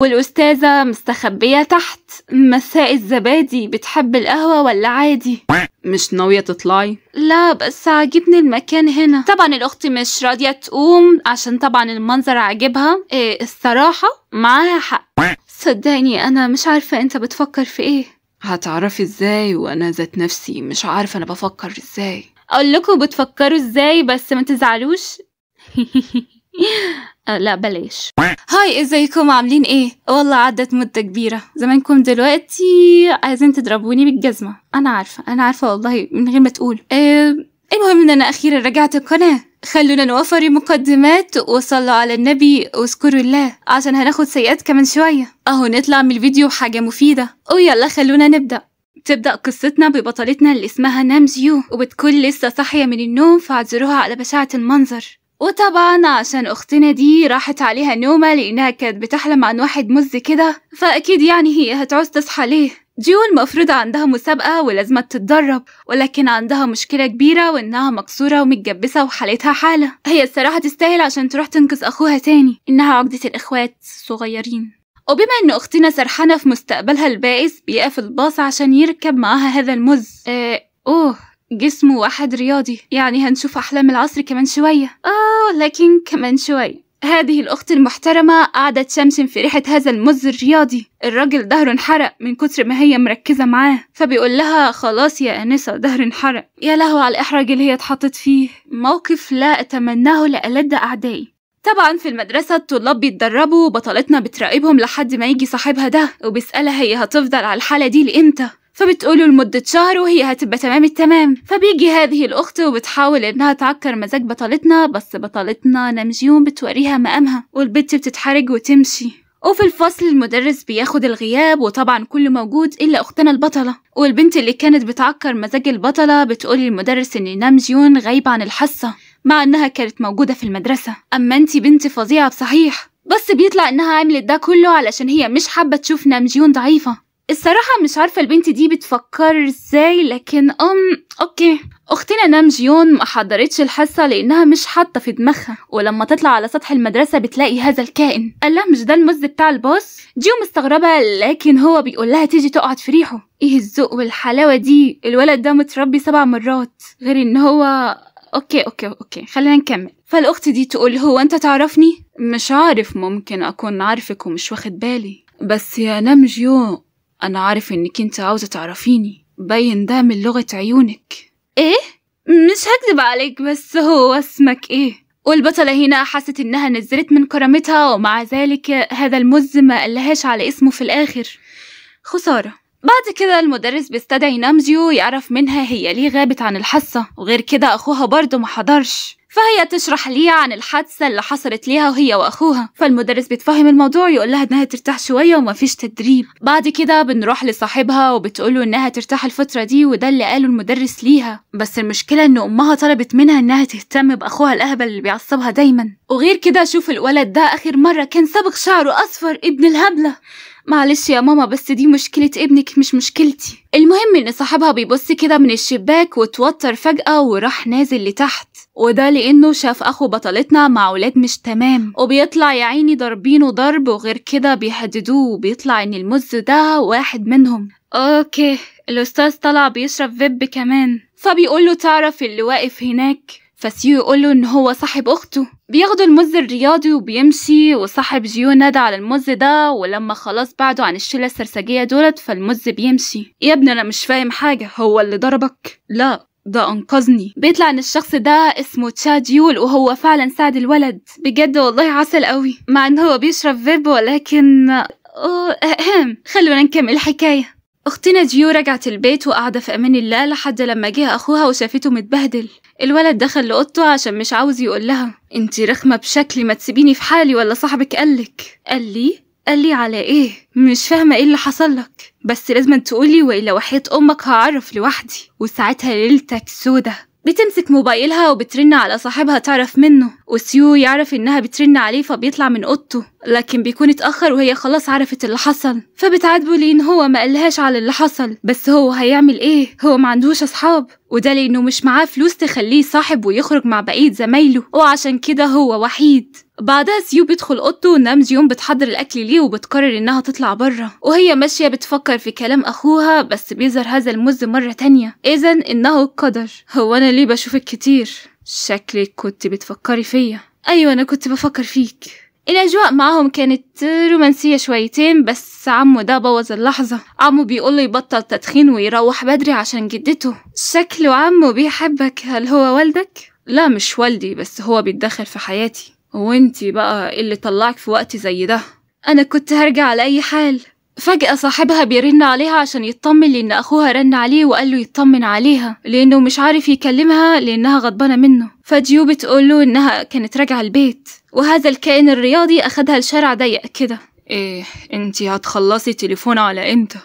والأستاذة مستخبية تحت. مساء الزبادي، بتحب القهوة ولا عادي؟ مش ناوية تطلعي؟ لا بس عاجبني المكان هنا. طبعا الأخت مش راضية تقوم عشان طبعا المنظر عاجبها. إيه الصراحة معاها حق. صدقني أنا مش عارفة أنت بتفكر في إيه. هتعرفي إزاي وأنا ذات نفسي مش عارفة أنا بفكر إزاي؟ أقول لكم بتفكروا إزاي بس ما تزعلوش. لا بلاش. هاي ازيكم عاملين ايه؟ والله عدت مدة كبيرة، زمانكم دلوقتي عايزين تضربوني بالجزمة، انا عارفة انا عارفة والله من غير ما تقول. المهم ان انا اخيرا رجعت القناة. خلونا نوفر المقدمات وصلوا على النبي واذكروا الله عشان هناخد سيئات كمان شوية، اهو نطلع من الفيديو بحاجة مفيدة. ويلا خلونا نبدأ. تبدأ قصتنا ببطلتنا اللي اسمها نامجيو، وبتكون لسه صاحية من النوم فاعذروها على بشاعة المنظر. وطبعا عشان اختنا دي راحت عليها نومة لانها كانت بتحلم عن واحد مز كده، فاكيد يعني هي هتعوز تصحى ليه. جيو المفروض عندها مسابقة ولازم تتدرب، ولكن عندها مشكلة كبيرة وانها مكسورة ومتجبسة وحالتها حالة. هي الصراحة تستاهل عشان تروح تنقذ اخوها تاني، انها عقدة الاخوات الصغيرين. وبما ان اختنا سرحانة في مستقبلها البائس، بيقف الباص عشان يركب معاها هذا المز. اوه جسمه واحد رياضي، يعني هنشوف أحلام العصر كمان شوية. لكن كمان شوية. هذه الأخت المحترمة قاعدة تشمشم في ريحة هذا المز الرياضي. الراجل ظهره انحرق من كتر ما هي مركزة معاه، فبيقول لها خلاص يا أنسة ظهري انحرق. يا لهو على الإحراج اللي هي اتحطت فيه، موقف لا أتمناه لألد أعدائي. طبعا في المدرسة الطلاب بيتدربوا وبطلتنا بتراقبهم لحد ما يجي صاحبها ده وبيسألها هي هتفضل على الحالة دي لإمتى، فبتقوله لمدة شهر وهي هتبقى تمام التمام. فبيجي هذه الأخت وبتحاول إنها تعكر مزاج بطلتنا، بس بطلتنا نامجيون بتوريها مقامها والبت بتتحرج وتمشي. وفي الفصل المدرس بياخد الغياب وطبعا كله موجود إلا أختنا البطلة، والبنت اللي كانت بتعكر مزاج البطلة بتقول للمدرس إن نامجيون غايبة عن الحصة مع إنها كانت موجودة في المدرسة. أما انتي بنت فظيعة بصحيح، بس بيطلع إنها عملت ده كله علشان هي مش حابة تشوف نامجيون ضعيفة. الصراحة مش عارفة البنت دي بتفكر ازاي، لكن okay. اختنا نامجيون ما حضرتش الحصة لانها مش حاطة في دماغها، ولما تطلع على سطح المدرسة بتلاقي هذا الكائن. قال لها مش ده المز بتاع الباص؟ جيو مستغربة، لكن هو بيقول لها تيجي تقعد في ريحه. ايه الذوق والحلاوة دي؟ الولد ده متربي 7 مرات، غير ان هو okay okay okay خلينا نكمل. فالاخت دي تقول هو انت تعرفني؟ مش عارف، ممكن اكون عارفك ومش واخد بالي، بس يا نامجيو أنا عارف إنك أنت عاوزة تعرفيني، باين ده من لغة عيونك. إيه؟ مش هكذب عليك، بس هو اسمك إيه؟ والبطلة هنا حست إنها نزلت من كرامتها، ومع ذلك هذا المز ما قالهاش على اسمه في الآخر. خسارة. بعد كده المدرس بيستدعي نامجيو يعرف منها هي ليه غابت عن الحصة، وغير كده أخوها برضه ما حضرش، فهي تشرح ليها عن الحادثة اللي حصلت ليها وهي وأخوها. فالمدرس بيتفهم الموضوع يقول لها إنها ترتاح شوية ومفيش تدريب. بعد كده بنروح لصاحبها وبتقوله إنها ترتاح الفترة دي، وده اللي قاله المدرس ليها، بس المشكلة إن أمها طلبت منها إنها تهتم بأخوها الأهبل اللي بيعصبها دايما. وغير كده شوف الولد ده آخر مرة كان صبغ شعره أصفر، ابن الهبلة. معلش يا ماما بس دي مشكلة ابنك مش مشكلتي. المهم ان صاحبها بيبص كده من الشباك وتوتر فجأة وراح نازل لتحت، وده لانه شاف اخو بطلتنا مع ولاد مش تمام، وبيطلع يا عيني ضاربينه ضرب، وغير كده بيهددوه، وبيطلع ان المز ده واحد منهم. okay الاستاذ طلع بيشرب فيب كمان، فبيقوله تعرف اللي واقف هناك؟ فسيو يقوله ان هو صاحب اخته. بياخدوا المز الرياضي وبيمشي، وصاحب جيو نادى على المز ده، ولما خلاص بعدوا عن الشله السرسجيه دولت فالمز بيمشي. يا ابني انا مش فاهم حاجه، هو اللي ضربك؟ لا ده انقذني. بيطلع ان الشخص ده اسمه تشا ديول، وهو فعلا ساعد الولد بجد والله عسل قوي، مع ان هو بيشرب فيب، ولكن خلونا نكمل الحكايه. اختنا جيو رجعت البيت وقاعده في امان الله لحد لما جه اخوها وشافته متبهدل. الولد دخل لاوضته عشان مش عاوز يقول لها انتي رخمه بشكل، ما تسيبيني في حالي ولا صاحبك قالك. قال لي على ايه؟ مش فاهمه ايه اللي حصل لك، بس لازم تقولي والا وحياة امك هعرف لوحدي، وساعتها ليلتك سودة. بتمسك موبايلها وبترن على صاحبها تعرف منه، وسيو يعرف انها بترن عليه فبيطلع من اوضته، لكن بيكون اتأخر وهي خلاص عرفت اللي حصل، فبتعاتبه لان هو ما قالهاش على اللي حصل، بس هو هيعمل ايه؟ هو ما عندهوش اصحاب. وده لأنه مش معاه فلوس تخليه صاحب ويخرج مع بقية زمايله، وعشان كده هو وحيد. بعدها سيو بيدخل اوضته ونامجيون بتحضر الاكل ليه وبتقرر انها تطلع بره، وهي ماشية بتفكر في كلام اخوها، بس بيظهر هذا المز مرة تانية. اذا انه القدر. هو انا ليه بشوفك كتير؟ شكلك كنت بتفكري فيا. ايوه انا كنت بفكر فيك. الاجواء معاهم كانت رومانسية شويتين، بس عمو ده بوظ اللحظة. عمو بيقوله يبطل تدخين ويروح بدري عشان جدته. شكله عمو بيحبك. هل هو والدك؟ لا مش والدي، بس هو بيتدخل في حياتي. وانتي بقى اللي طلعك في وقت زي ده؟ انا كنت هرجع على اي حال. فجأة صاحبها بيرن عليها عشان يطمن، لأن أخوها رن عليه وقال له يطمن عليها لأنه مش عارف يكلمها لأنها غضبانة منه. فجيو بتقوله إنها كانت راجعة البيت، وهذا الكائن الرياضي أخدها لشارع ضيق كده. إيه انتي هتخلصي تليفون على إمتى؟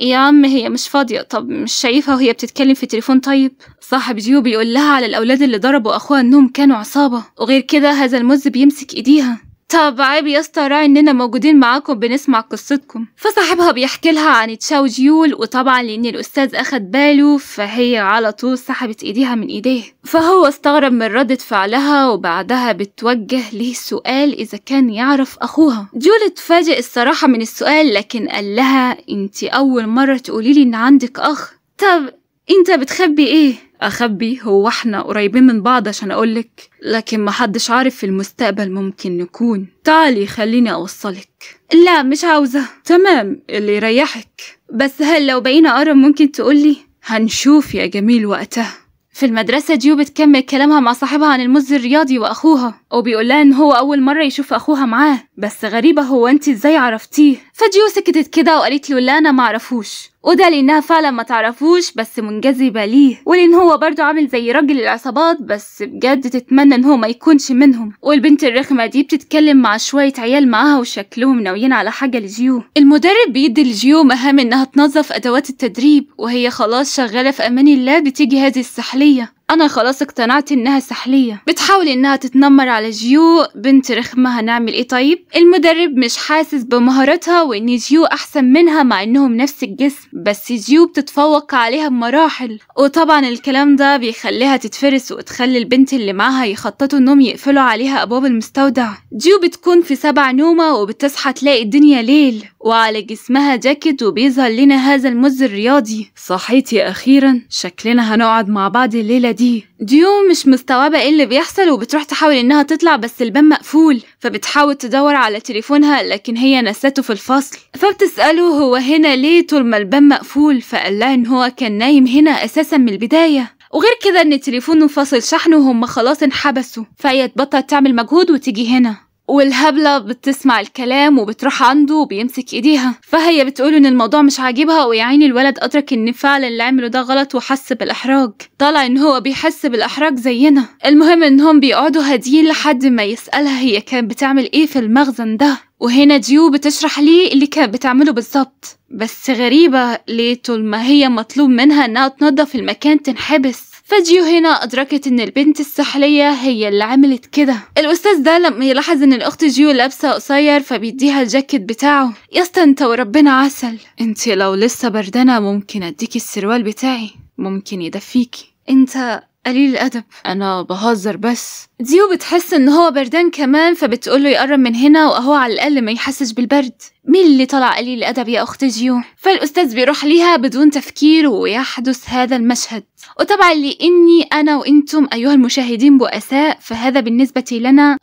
يا عم هي مش فاضية. طب مش شايفها وهي بتتكلم في التليفون؟ طيب. صاحب جيو بيقول لها على الأولاد اللي ضربوا أخوها إنهم كانوا عصابة، وغير كده هذا المز بيمسك إيديها. طب عيب يا اسطى، راعي اننا موجودين معاكم بنسمع قصتكم. فصاحبها بيحكي لها عن تشاو جيول، وطبعا لان الاستاذ اخد باله فهي على طول سحبت ايديها من ايديه، فهو استغرب من ردة فعلها. وبعدها بتوجه ليه سؤال اذا كان يعرف اخوها. جيول اتفاجئ الصراحة من السؤال، لكن قال لها انت اول مرة تقولي لي ان عندك اخ. طب انت بتخبي ايه؟ اخبي؟ هو احنا قريبين من بعض عشان اقولك، لكن محدش عارف في المستقبل ممكن نكون. تعالي خليني اوصلك. لا مش عاوزة. تمام اللي يريحك، بس هل لو بقينا اقرب ممكن تقولي؟ هنشوف يا جميل وقتها. في المدرسة جيو بتكمل كلامها مع صاحبها عن المز الرياضي وأخوها، وبيقولها إن هو أول مرة يشوف أخوها معاه، بس غريبة هو أنت إزاي عرفتيه؟ فجيو سكتت كده وقالت له لا أنا معرفوش، وده لأنها فعلا ما تعرفوش بس منجذبة ليه، ولأن هو برضه عامل زي راجل العصابات، بس بجد تتمنى إن هو ما يكونش منهم. والبنت الرخمة دي بتتكلم مع شوية عيال معاها وشكلهم ناويين على حاجة لجيو. المدرب بيدي لجيو مهام إنها تنظف أدوات التدريب، وهي خلاص شغالة في أمان الله. بتيجي هذه السحلية، أنا خلاص اقتنعت إنها سحلية، بتحاول إنها تتنمر على جيو. بنت رخمة، هنعمل إيه طيب؟ المدرب مش حاسس بمهارتها وإن جيو أحسن منها مع إنهم نفس الجسم، بس جيو بتتفوق عليها بمراحل، وطبعا الكلام ده بيخليها تتفرس وتخلي البنت اللي معاها يخططوا إنهم يقفلوا عليها أبواب المستودع. جيو بتكون في 7 نومة وبتصحى تلاقي الدنيا ليل وعلى جسمها جاكيت، وبيظهر لنا هذا المز الرياضي. صحيتي أخيرا، شكلنا هنقعد مع بعض الليلة دي. ديو مش مستوعبة ايه اللي بيحصل وبتروح تحاول انها تطلع، بس الباب مقفول، فبتحاول تدور على تليفونها لكن هي نسته في الفصل. فبتسأله هو هنا ليه طول ما الباب مقفول، فقال لها ان هو كان نايم هنا اساسا من البداية، وغير كده ان تليفونه فاصل شحنه وهم خلاص انحبسوا، فهي تبطل تعمل مجهود وتيجي هنا. والهبلة بتسمع الكلام وبتروح عنده وبيمسك ايديها، فهي بتقول ان الموضوع مش عاجبها، ويا عيني الولد ادرك ان فعلا اللي عمله ده غلط وحس بالاحراج، طلع ان هو بيحس بالاحراج زينا. المهم انهم بيقعدوا هاديين لحد ما يسألها هي كانت بتعمل ايه في المخزن ده، وهنا جيو بتشرح ليه اللي كانت بتعمله بالظبط. بس غريبة ليه طول ما هي مطلوب منها انها تنظف المكان تنحبس. فجيو هنا أدركت إن البنت السحلية هي اللي عملت كده. الأستاذ ده لما يلاحظ إن الأخت جيو لابسة قصير فبيديها الجاكيت بتاعه. يا اسطى انت وربنا عسل، انت لو لسه بردانة ممكن أديكي السروال بتاعي، ممكن يدفيكي. انت قليل الأدب. أنا بهزر بس. ديو بتحس إن هو بردان كمان، فبتقوله يقرب من هنا وهو على الأقل ما يحسش بالبرد. مين اللي طلع قليل الأدب يا أخت جيو؟ فالأستاذ بيروح ليها بدون تفكير ويحدث هذا المشهد. وطبعا لإني أنا وإنتم أيها المشاهدين بؤساء، فهذا بالنسبة لنا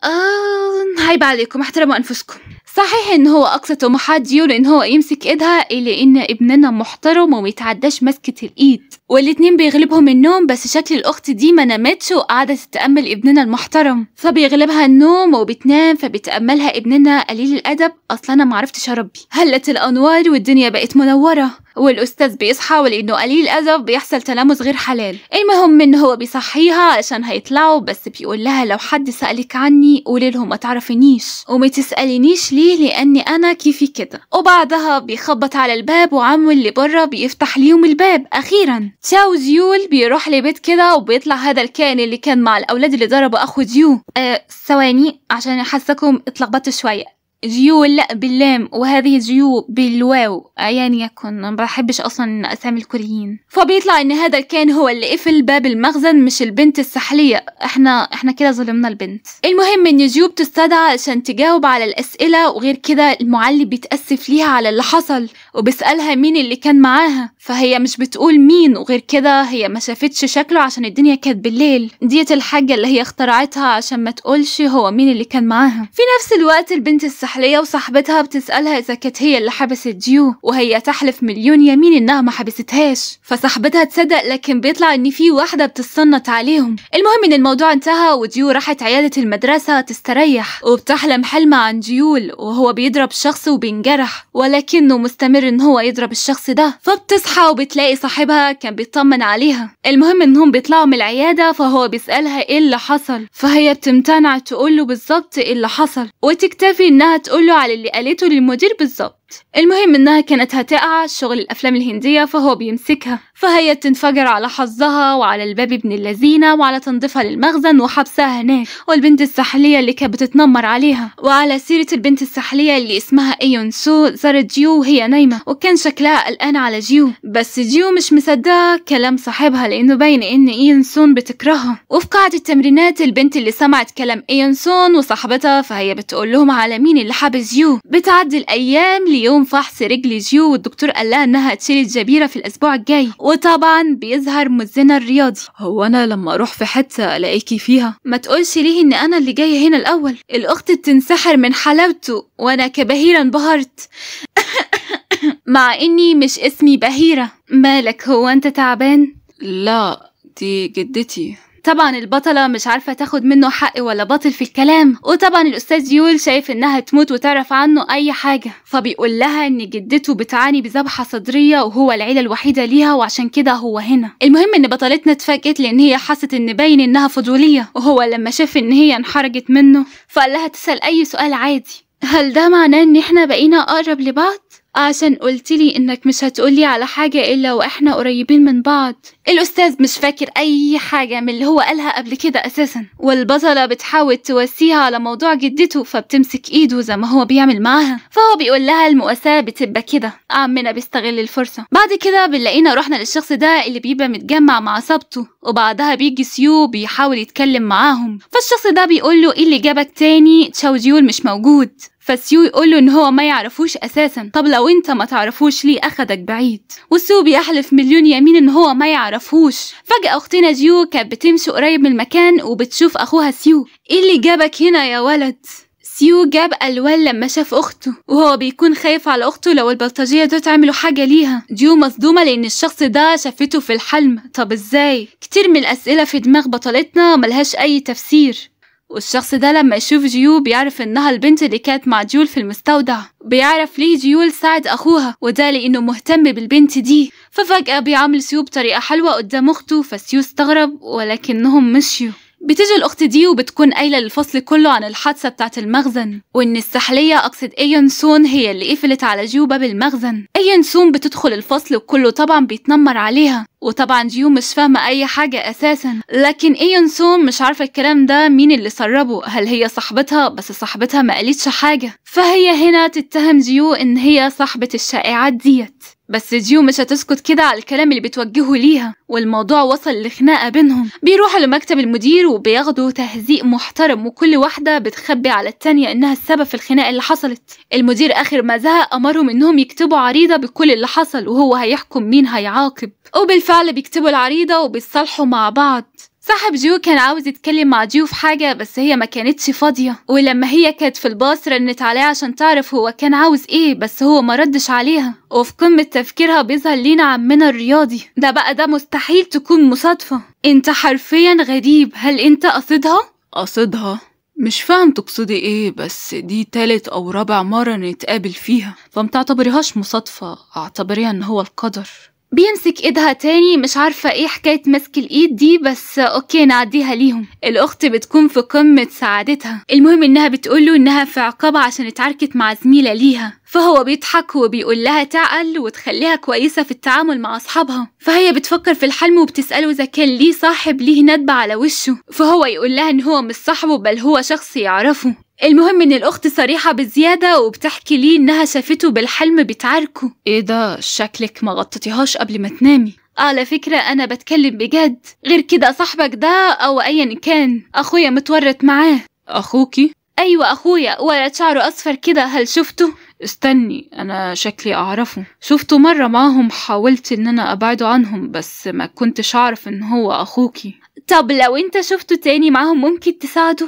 عيب عليكم، احترموا أنفسكم. صحيح إن هو أقصى طموحات جيو لإن هو يمسك إيدها، إلا إن ابننا محترم وميتعداش مسكة الإيد، والاتنين بيغلبهم النوم، بس شكل الأخت دي ما نامتش وقعدت تتأمل ابننا المحترم، فبيغلبها النوم وبتنام، فبتأملها ابننا قليل الأدب، أصلا أنا معرفتش أربي. هلت الأنوار والدنيا بقت منورة، والأستاذ بيصحى ولأنه قليل الأدب بيحصل تلامس غير حلال. المهم إن هو بيصحيها عشان هيطلعوا، بس بيقول لها لو حد سألك عني قولي لهم ما تعرفينيش وما تسألينيش ليه لأني أنا كيفي كده. وبعدها بيخبط على الباب وعمه اللي بره بيفتح ليهم الباب أخيرا. تشاو جيول بيروح لبيت كده وبيطلع هذا الكائن اللي كان مع الأولاد اللي ضربوا أخو جيو. ثواني عشان أحسكم اتلخبطتوا شوية. جيول باللام وهذه جيو بالواو، يعني يكن ما بحبش اصلا اسامي الكوريين. فبيطلع ان هذا الكائن هو اللي قفل باب المخزن مش البنت السحلية. احنا كده ظلمنا البنت. المهم ان جيو بتستدعى عشان تجاوب على الاسئلة، وغير كده المعلم بيتأسف ليها على اللي حصل وبيسألها مين اللي كان معاها، فهي مش بتقول مين، وغير كده هي ما شافتش شكله عشان الدنيا كانت بالليل. ديت الحاجة اللي هي اخترعتها عشان ما تقولش هو مين اللي كان معاها. في نفس الوقت البنت السحلية وصاحبتها بتسألها إذا كانت هي اللي حبست جيو، وهي تحلف مليون يمين إنها ما حبستهاش، فصاحبتها تصدق، لكن بيطلع إن في واحدة بتتصنت عليهم. المهم إن الموضوع انتهى وجيو راحت عيادة المدرسة تستريح، وبتحلم حلم عن جيول وهو بيضرب شخص وبينجرح، ولكنه مستمر إن هو يضرب الشخص ده. فبتصحى وبتلاقي صاحبها كان بيطمن عليها. المهم إنهم بيطلعوا من العيادة، فهو بيسألها إيه اللي حصل، فهي بتمتنع تقوله بالظبط إيه اللي حصل، وتكتفي إنها تقوله على اللي قالته للمدير بالظبط. المهم انها كانت هتقع شغل الافلام الهندية، فهو بيمسكها، فهي بتنفجر على حظها وعلى الباب ابن اللذينه وعلى تنظيفها للمخزن وحبسها هناك، والبنت السحليه اللي كانت بتتنمر عليها. وعلى سيره البنت السحليه اللي اسمها ايون سو، زارت جيو وهي نايمة، وكان شكلها قلقان على جيو، بس جيو مش مصدقه كلام صاحبها لانه باين ان ايون سون بتكرهها. وفي قاعة التمرينات البنت اللي سمعت كلام ايون سون وصاحبتها، فهي بتقول لهم على مين اللي حبس جيو. بتعدي الايام ليوم فحص رجل جيو، والدكتور قال لها انها تشيل الجبيرة في الاسبوع الجاي، وطبعا بيظهر مزنا الرياضي. هو انا لما اروح في حتة الاقيكي فيها؟ ما تقولش ليه ان انا اللي جاية هنا الاول. الاخت بتنسحر من حلاوته، وانا كبهيره انبهرت مع اني مش اسمي بهيرة. مالك، هو انت تعبان؟ لا، دي جدتي. طبعا البطلة مش عارفة تاخد منه حق ولا باطل في الكلام، وطبعا الأستاذ يول شايف إنها تموت وتعرف عنه أي حاجة، فبيقول لها إن جدته بتعاني بذبحة صدرية وهو العيلة الوحيدة ليها وعشان كده هو هنا. المهم إن بطلتنا اتفاجئت لأن هي حست إن باين إنها فضولية، وهو لما شاف إن هي انحرجت منه فقال لها تسأل أي سؤال عادي. هل ده معناه إن إحنا بقينا أقرب لبعض؟ عشان قلتلي انك مش هتقولي على حاجة الا واحنا قريبين من بعض. الاستاذ مش فاكر اي حاجة من اللي هو قالها قبل كده اساسا، والبطلة بتحاول تواسيها على موضوع جدته، فبتمسك ايده زي ما هو بيعمل معاها، فهو بيقول لها المؤاساة بتبقى كده. عمنا بيستغل الفرصة. بعد كده بنلاقينا رحنا للشخص ده اللي بيبقى متجمع مع عصابته، وبعدها بيجي سيو بيحاول يتكلم معاهم، فالشخص ده بيقول له ايه اللي جابك تاني، تشاو جيول مش موجود. فسيو يقول له ان هو ما يعرفوش اساسا، طب لو انت ما تعرفوش ليه اخدك بعيد؟ وسيو بيحلف مليون يمين ان هو ما يعرفوش. فجأة اختنا جيو كانت بتمشي قريب من المكان وبتشوف اخوها سيو. ايه اللي جابك هنا يا ولد؟ سيو جاب الوان لما شاف اخته، وهو بيكون خايف على اخته لو البلطجيه دول عملوا حاجة ليها. جيو مصدومة لان الشخص ده شافته في الحلم، طب ازاي؟ كتير من الاسئلة في دماغ بطلتنا ملهاش اي تفسير. والشخص ده لما يشوف جيو بيعرف انها البنت اللي كانت مع جيول في المستودع، بيعرف ليه جيول ساعد اخوها، وده لانه مهتم بالبنت دي. ففجأة بيعامل سيو بطريقة حلوة قدام اخته، فسيو استغرب ولكنهم مشيوا. بتيجي الاخت دي وبتكون قايله للفصل كله عن الحادثة بتاعت المخزن، وان السحليه اقصد ايون سون هي اللي قفلت على جيو باب المخزن. ايون سون بتدخل الفصل وكله طبعا بيتنمر عليها، وطبعا جيو مش فاهمه اي حاجة اساسا، لكن ايون سون مش عارفه الكلام ده مين اللي سربه، هل هي صاحبتها؟ بس صاحبتها ما قالتش حاجة، فهي هنا تتهم جيو ان هي صاحبه الشائعات ديت. بس جيو مش هتسكت كده على الكلام اللي بتوجهه ليها، والموضوع وصل لخناقه بينهم. بيروحوا لمكتب المدير وبياخدوا تهزيق محترم، وكل واحدة بتخبي على التانية انها السبب في الخناقة اللي حصلت. المدير اخر ما زهق امرهم انهم يكتبوا عريضة بكل اللي حصل، وهو هيحكم مين هيعاقب، وبالفعل بيكتبوا العريضة وبيتصالحوا مع بعض. صاحب جيو كان عاوز يتكلم مع جيو في حاجة بس هي ما كانتش فاضية، ولما هي كانت في الباص رنت عليه عشان تعرف هو كان عاوز ايه، بس هو ما ردش عليها. وفي قمة تفكيرها بيظهر لينا عمنا الرياضي ده. بقى ده مستحيل تكون مصادفة، انت حرفيا غريب، هل انت قصدها؟ قصدها؟ مش فاهم تقصدي ايه، بس دي تالت او رابع مرة نتقابل فيها، فمتعتبريهاش مصادفة، اعتبريها ان هو القدر. بيمسك ايدها تاني، مش عارفة ايه حكاية مسك الايد دي، بس okay نعديها ليهم. الاخت بتكون في قمة سعادتها. المهم انها بتقوله انها في عقاب عشان اتعاركت مع زميلة ليها، فهو بيضحك وبيقول لها تعقل وتخليها كويسة في التعامل مع اصحابها. فهي بتفكر في الحلم وبتسأله اذا كان ليه صاحب ليه ندبة على وشه، فهو يقول لها ان هو مش صاحبه بل هو شخص يعرفه. المهم ان الاخت صريحة بزيادة وبتحكي ليه انها شافته بالحلم بتعاركه. ايه ده، شكلك ما غطيتيهاش قبل ما تنامي. على فكرة انا بتكلم بجد، غير كده صاحبك ده او ايا كان اخويا متورط معاه. اخوكي؟ ايوه اخويا، ولد شعره اصفر كده، هل شفته؟ استني، انا شكلي اعرفه، شفته مرة معاهم، حاولت ان انا ابعده عنهم بس ما كنتش اعرف ان هو اخوكي. طب لو انت شفته تاني معاهم ممكن تساعده؟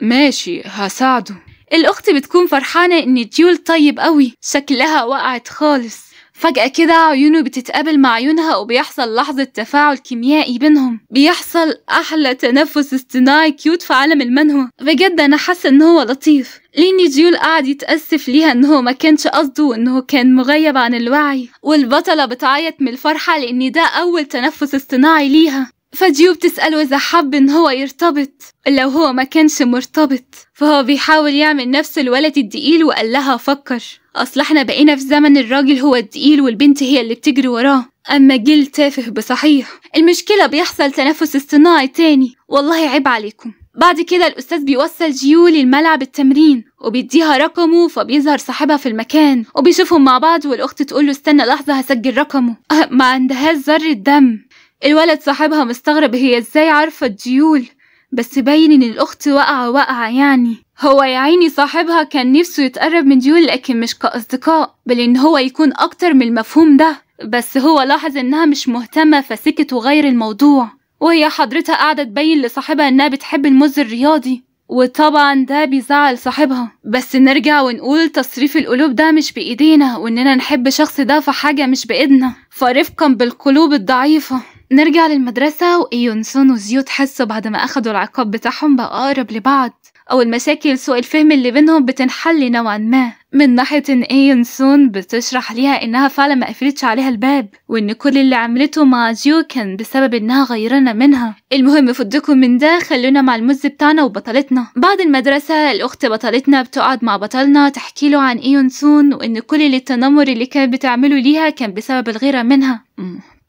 ماشي هساعده. الاخت بتكون فرحانة ان جيول طيب قوي، شكلها وقعت خالص. فجأة كده عيونه بتتقابل مع عيونها وبيحصل لحظة تفاعل كيميائي بينهم، بيحصل أحلى تنفس اصطناعي cute في عالم المانهوا. بجد أنا حاسة إن هو لطيف، لأن جيول قعد يتأسف ليها إن هو ما كانش قصده وإنه كان مغيب عن الوعي، والبطلة بتعيط من الفرحة لأن ده أول تنفس اصطناعي ليها. فجيو بتسأله إذا حب إن هو يرتبط، لو هو ما كانش مرتبط، فهو بيحاول يعمل نفسه الولد الدقيل وقال لها فكر، أصل احنا بقينا في زمن الراجل هو الدقيل والبنت هي اللي بتجري وراه، أما جيل تافه بصحيح. المشكلة بيحصل تنفس اصطناعي تاني، والله عيب عليكم. بعد كده الأستاذ بيوصل جيو للملعب التمرين وبيديها رقمه، فبيظهر صاحبها في المكان وبيشوفهم مع بعض، والأخت تقول له استنى لحظة هسجل رقمه. ما عندهاش ذرة دم. الولد صاحبها مستغرب هي ازاي عارفة جيول، بس باين ان الاخت واقعة يعني. هو يا عيني صاحبها كان نفسه يتقرب من جيول لكن مش كأصدقاء، بل ان هو يكون اكتر من المفهوم ده، بس هو لاحظ انها مش مهتمة فسكت وغير الموضوع. وهي حضرتها قاعدة تبين لصاحبها انها بتحب المز الرياضي، وطبعا ده بيزعل صاحبها. بس نرجع ونقول تصريف القلوب ده مش بإيدينا، واننا نحب شخص ده فحاجة مش بإيدنا، فرفقا بالقلوب الضعيفة. نرجع للمدرسة، وإيونسون وزيو تحسوا بعد ما أخدوا العقاب بتاعهم بقى أقرب لبعض، أو المشاكل سوء الفهم اللي بينهم بتنحل نوعا ما. من ناحية إن إيونسون بتشرح ليها إنها فعلا ما قفلتش عليها الباب، وإن كل اللي عملته مع جيو كان بسبب إنها غيرانة منها. المهم فضكم من ده، خلونا مع المز بتاعنا وبطلتنا. بعد المدرسة الأخت بطلتنا بتقعد مع بطلنا تحكي له عن إيونسون، وإن كل اللي التنمر اللي كانت بتعمله ليها كان بسبب الغيرة منها.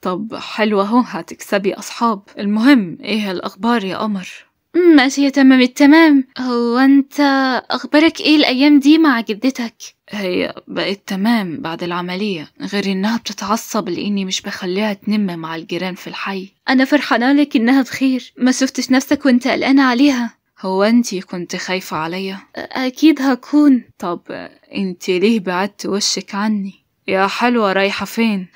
طب حلو اهو، هتكسبي اصحاب. المهم ايه الاخبار يا قمر؟ ماشية تمام التمام. هو انت اخبارك ايه الايام دي مع جدتك؟ هي بقت تمام بعد العملية، غير انها بتتعصب لاني مش بخليها تنم مع الجيران في الحي. انا فرحانة لك انها بخير، ما شفتش نفسك وانت قلقانة عليها. هو انتي كنت خايفة عليا؟ اكيد هكون. طب انتي ليه بعدت وشك عني؟ يا حلوة رايحة فين؟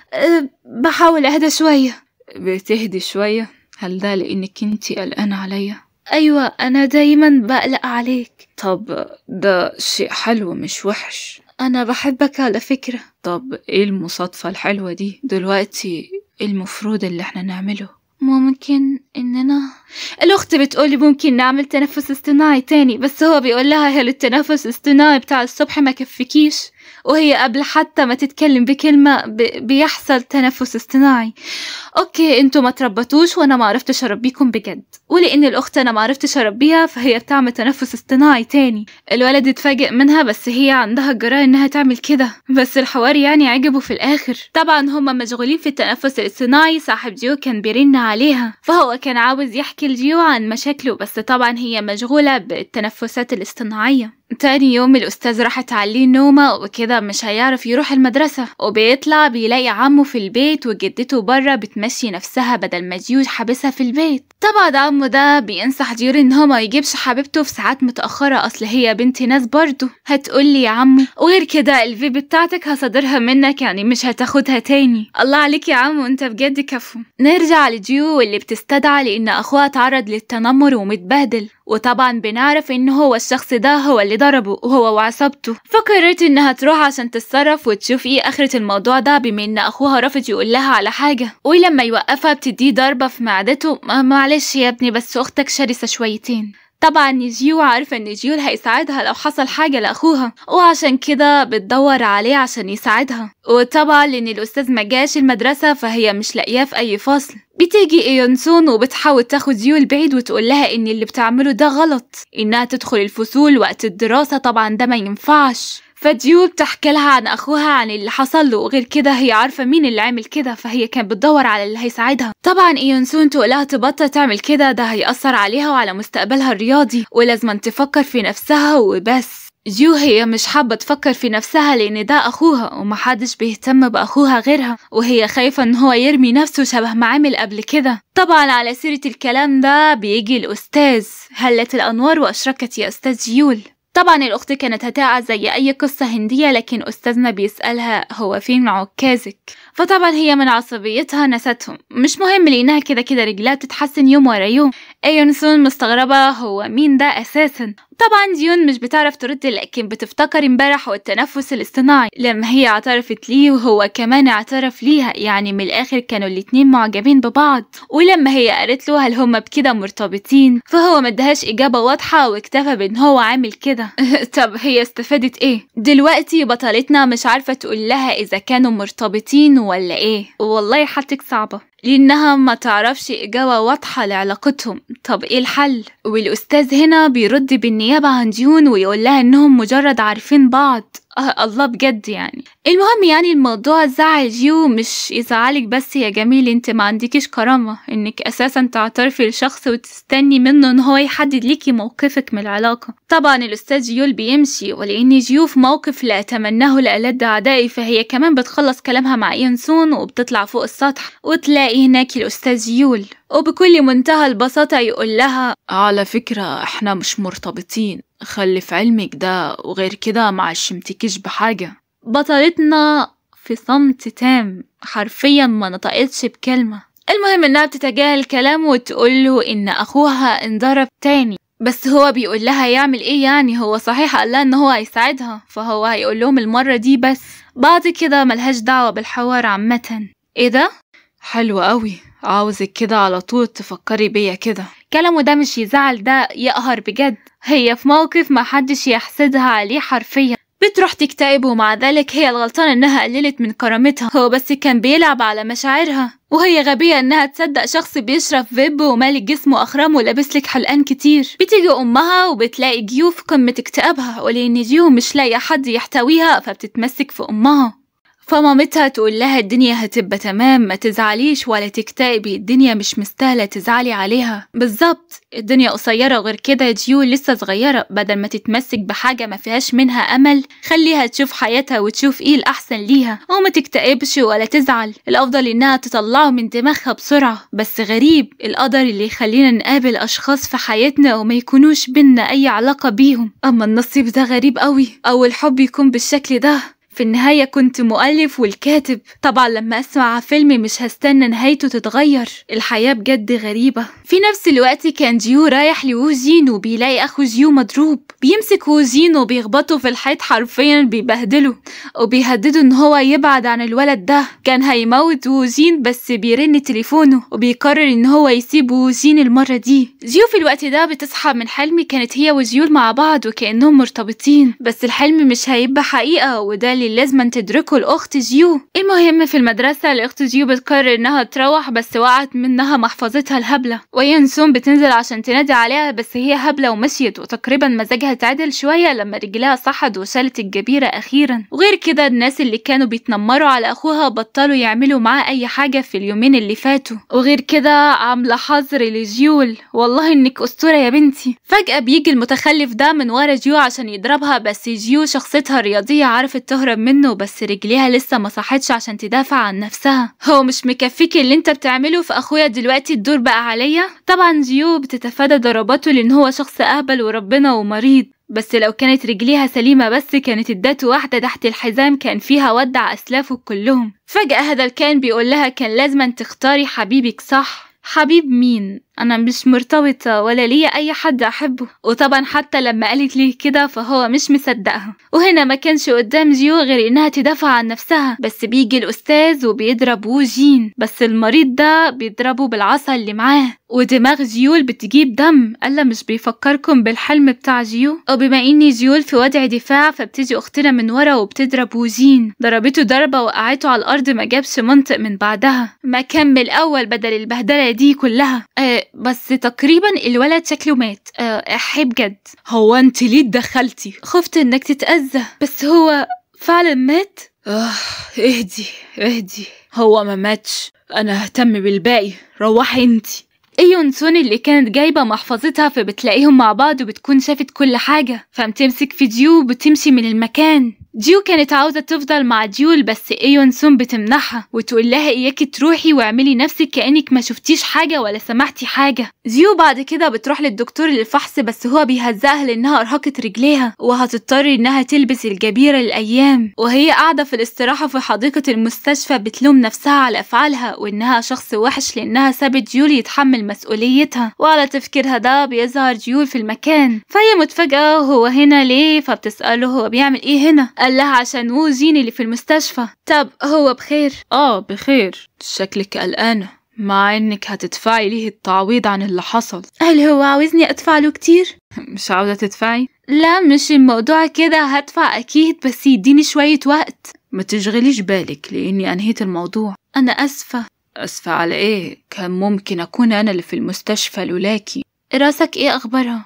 بحاول اهدى شوية. بتهدي شوية؟ هل ده لانك انتي قلقانة عليا؟ ايوه انا دايما بقلق عليك. طب ده شيء حلو مش وحش. انا بحبك على فكرة. طب ايه المصادفة الحلوة دي؟ دلوقتي المفروض اللي احنا نعمله؟ ممكن اننا، الاخت بتقولي ممكن نعمل تنفس اصطناعي تاني، بس هو بيقول لها هل التنفس الاصطناعي بتاع الصبح ما كفكيش؟ وهي قبل حتى ما تتكلم بكلمة بيحصل تنفس اصطناعي. okay انتوا ما تربطوش وانا ما عرفتش اربيكم بجد، ولان الاخت انا ما عرفتش اربيها فهي بتعمل تنفس اصطناعي تاني. الولد اتفاجئ منها، بس هي عندها الجرأة انها تعمل كده، بس الحوار يعني عجبه في الاخر. طبعا هما مشغولين في التنفس الاصطناعي، صاحب جيو كان بيرن عليها، فهو كان عاوز يحكي لجيو عن مشاكله، بس طبعا هي مشغولة بالتنفسات الاصطناعية. تاني يوم الأستاذ راحت عليه نومة وكده مش هيعرف يروح المدرسة، وبيطلع بيلاقي عمه في البيت وجدته بره بتمشي نفسها بدل ما جيو حابسها في البيت. طبعا عمه ده بينصح جيو ان هو ما يجيبش حبيبته في ساعات متأخرة، اصل هي بنت ناس برضه. هتقولي يا عمو، وغير كده الفيب بتاعتك هصدرها منك، يعني مش هتاخدها تاني. الله عليك يا عمو انت بجد كفو. نرجع لجيو اللي بتستدعى لان اخوها اتعرض للتنمر ومتبهدل، وطبعا بنعرف ان هو الشخص ده هو اللي ضربه وهو وعصابته، فقررت انها تروح عشان تتصرف وتشوف ايه اخرة الموضوع ده، بما ان اخوها رافض يقول لها على حاجة. ولما يوقفها بتديه ضربة في معدته، معلش يا ابني بس اختك شرسة شويتين. طبعا جيو عارفة ان جيول هيساعدها لو حصل حاجة لاخوها، وعشان كده بتدور عليه عشان يساعدها. وطبعا لان الاستاذ ما جاش المدرسة فهي مش لاقياه في اي فصل. بتيجي ايونسون وبتحاول تاخد جيول بعيد وتقول لها ان اللي بتعمله ده غلط، انها تدخل الفصول وقت الدراسة طبعا ده ما ينفعش. فجيو بتحكي لها عن اخوها، عن اللي حصل له، وغير كده هي عارفه مين اللي عمل كده، فهي كانت بتدور على اللي هيساعدها. طبعا ايونسون تقولها تبطل تعمل كده، ده هيأثر عليها وعلى مستقبلها الرياضي، ولازم تفكر في نفسها وبس. جيو هي مش حابة تفكر في نفسها لأن ده أخوها ومحدش بيهتم بأخوها غيرها، وهي خايفة إن هو يرمي نفسه شبه ما عمل قبل كده. طبعا على سيرة الكلام ده بيجي الأستاذ، هلت الأنوار وأشرقت يا أستاذ جيول. طبعا الأخت كانت هتقع زي أي قصة هندية، لكن أستاذنا بيسألها هو فين عكازك؟ فطبعا هي من عصبيتها نستهم، مش مهم لأنها كده كده رجلها بتتحسن يوم ورا يوم. ايونسون مستغربة هو مين ده أساسا. طبعا ديون مش بتعرف ترد، لكن بتفتكر امبارح والتنفس الاصطناعي لما هي اعترفت ليه وهو كمان اعترف ليها، يعني من الاخر كانوا الاتنين معجبين ببعض. ولما هي قالت له هل هما بكده مرتبطين، فهو ما ادهاش اجابة واضحة واكتفى بان هو عامل كده. طب هي استفادت ايه دلوقتي؟ بطلتنا مش عارفة تقول لها اذا كانوا مرتبطين ولا ايه. والله حالتك صعبة لانها ما تعرفش اجابة واضحة لعلاقتهم. طب ايه الحل؟ والاستاذ هنا بيرد بالنيابة عن ديون ويقول لها انهم مجرد عارفين بعض. الله بجد يعني. المهم يعني الموضوع زعل جيو، مش يزعلك بس يا جميل، انت ما عندكيش كرامة انك اساسا تعترفي لشخص وتستني منه ان هو يحدد ليكي موقفك من العلاقة. طبعا الاستاذ جيول بيمشي، ولان جيو في موقف لا اتمناه لألد اعدائي، فهي كمان بتخلص كلامها مع ايونسون وبتطلع فوق السطح وتلاقي هناك الاستاذ جيول، وبكل منتهى البساطة يقول لها على فكرة احنا مش مرتبطين، خلي في علمك ده، وغير كده ما عشمتكيش بحاجة. بطلتنا في صمت تام، حرفيا ما نطقتش بكلمة. المهم انها بتتجاهل كلامه وتقول له ان اخوها انضرب تاني، بس هو بيقول لها يعمل ايه يعني، هو صحيح قال لها ان هو هيساعدها، فهو هيقول لهم المرة دي بس، بعد كده ملهاش دعوة بالحوار عامة. ايه ده؟ حلو قوي، عاوزك كده على طول تفكري بيا كده. كلامه ده مش يزعل، ده يقهر بجد. هي في موقف ما حدش يحسدها عليه حرفيا، بتروح تكتئب، ومع ذلك هي الغلطانة انها قللت من كرامتها، هو بس كان بيلعب على مشاعرها، وهي غبية انها تصدق شخص بيشرب فيب ومالك جسمه اخرام ولابس لك حلقان كتير. بتيجي امها وبتلاقي جيو في قمة اكتئابها، ولان جيو مش لاقية حد يحتويها فبتتمسك في امها. فمامتها تقول لها الدنيا هتبقى تمام، ما تزعليش ولا تكتئبي، الدنيا مش مستاهلة تزعلي عليها. بالظبط، الدنيا قصيرة، غير كده جيو لسه صغيرة، بدل ما تتمسك بحاجة ما فيهاش منها أمل خليها تشوف حياتها وتشوف ايه الأحسن ليها، وما تكتئبش ولا تزعل، الأفضل إنها تطلعه من دماغها بسرعة. بس غريب القدر اللي يخلينا نقابل أشخاص في حياتنا وما يكونوش بينا أي علاقة بيهم، أما النصيب ده غريب قوي، أو الحب يكون بالشكل ده. في النهاية كنت مؤلف والكاتب، طبعا لما أسمع فيلم مش هستنى نهايته تتغير، الحياة بجد غريبة. في نفس الوقت كان جيو رايح لوجين وبيلاقي أخو جيو مضروب، بيمسك ووجين وبيخبطه في الحيط حرفيا، بيبهدله وبيهدده ان هو يبعد عن الولد ده. كان هيموت ووجين بس بيرن تليفونه وبيقرر ان هو يسيب ووجين المرة دي. جيو في الوقت ده بتصحى من حلم كانت هي وجيول مع بعض وكأنهم مرتبطين، بس الحلم مش هيبقى حقيقة، وده اللي لازم تدركه الأخت جيو. المهم في المدرسة الأخت جيو بتقرر إنها تروح، بس وقعت منها محفظتها الهبلة، وينسون بتنزل عشان تنادي عليها بس هي هبلة ومشيت، وتقريبا مزاجها تعدل شوية لما رجلها صحت وشالت الجبيرة أخيرا. وغير كده الناس اللي كانوا بيتنمروا على أخوها بطلوا يعملوا معاه أي حاجة في اليومين اللي فاتوا، وغير كده عاملة حظر لجيول، والله إنك أسطورة يا بنتي. فجأة بيجي المتخلف ده من ورا جيو عشان يضربها، بس جيو شخصيتها الرياضية عرفت تهرب منه، بس رجليها لسه ما صحتش عشان تدافع عن نفسها. هو مش مكفيك اللي انت بتعمله في اخويا، دلوقتي الدور بقى عليا. طبعا جيو بتتفادى ضرباته لان هو شخص اهبل وربنا ومريض، بس لو كانت رجليها سليمة بس كانت ادته واحدة تحت الحزام كان فيها ودع اسلافه كلهم. فجأة هذا الكائن بيقول لها كان لازم تختاري حبيبك صح. حبيب مين؟ انا مش مرتبطة ولا ليا اي حد احبه. وطبعا حتى لما قالت ليه كده فهو مش مصدقها، وهنا ما كانش قدام جيو غير انها تدافع عن نفسها، بس بيجي الاستاذ وبيضرب ووجين، بس المريض ده بيضربه بالعصا اللي معاه، ودماغ جيول بتجيب دم. قال مش بيفكركم بالحلم بتاع جيو؟ وبما ان جيول في وضع دفاع فبتيجي اختنا من ورا وبتضرب وجين، ضربته ضربة وقعته على الارض، ما جابش منطق من بعدها، ما كمل اول بدل البهدلة دي كلها. بس تقريبا الولد شكله مات. احي بجد. هو انت ليه اتدخلتي؟ خفت انك تتأذى، بس هو فعلا مات؟ اهدي اهدي، هو ما ماتش، انا ههتم بالباقي، روحي انتي. ايون سون اللي كانت جايبه محفظتها فبتلاقيهم مع بعض وبتكون شافت كل حاجة، فبتمسك في ديو وبتمشي من المكان. ديو كانت عاوزه تفضل مع ديول، بس ايون سون بتمنعها وتقول لها اياكي تروحي واعملي نفسك كانك ما شفتيش حاجة ولا سمعتي حاجة. ديو بعد كده بتروح للدكتور للفحص، بس هو بيهزقها لانها ارهقت رجليها وهتضطر انها تلبس الجبيرة للايام. وهي قاعدة في الاستراحة في حديقة المستشفى بتلوم نفسها على افعالها وانها شخص وحش لانها سابت ديول يتحمل مسؤوليتها. وعلى تفكيرها ده بيظهر ديول في المكان، فهي متفاجئه هو هنا ليه، فبتساله هو بيعمل ايه هنا. قال لها عشان ووجين اللي في المستشفى. طب هو بخير؟ بخير. شكلك قلقانة، مع انك هتدفعي ليه التعويض عن اللي حصل. هل هو عاوزني ادفع له كتير؟ مش عاوزة تدفعي؟ لا مش الموضوع كده، هدفع اكيد بس يديني شوية وقت. ما تشغليش بالك لاني انهيت الموضوع. انا اسفة. اسفة على ايه؟ كان ممكن اكون انا اللي في المستشفى لولاكي. راسك ايه اخبارها؟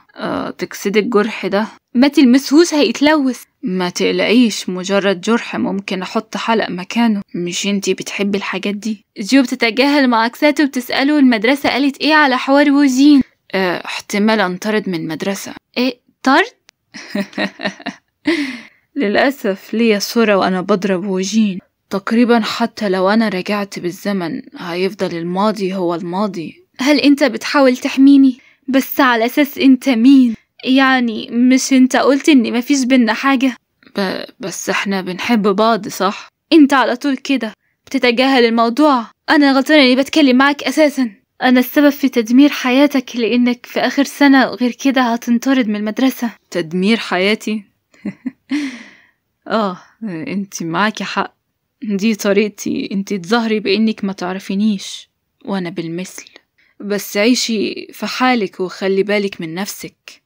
تقصدي الجرح ده؟ ما تلمسهوش هيتلوث. ما تقلقيش، مجرد جرح ممكن احط حلق مكانه. مش انتي بتحبي الحاجات دي؟ جيو بتتجاهل معاكساته وبتسأله المدرسة قالت ايه على حوار ووجين. احتمال انطرد من المدرسة. ايه طرد؟ للأسف ليا صورة وانا بضرب ووجين. تقريبا حتى لو انا رجعت بالزمن هيفضل الماضي هو الماضي. هل انت بتحاول تحميني؟ بس على اساس انت مين؟ يعني مش انت قلت ان مفيش بينا حاجة؟ بس احنا بنحب بعض صح؟ انت على طول كده بتتجاهل الموضوع. انا غلطانة اني بتكلم معاك اساسا. انا السبب في تدمير حياتك لانك في اخر سنة غير كده هتنطرد من المدرسة. تدمير حياتي؟ انت معاكي حق، دي طريقتي. انت تظهري بانك ما تعرفينيش وانا بالمثل، بس عيشي في حالك وخلي بالك من نفسك،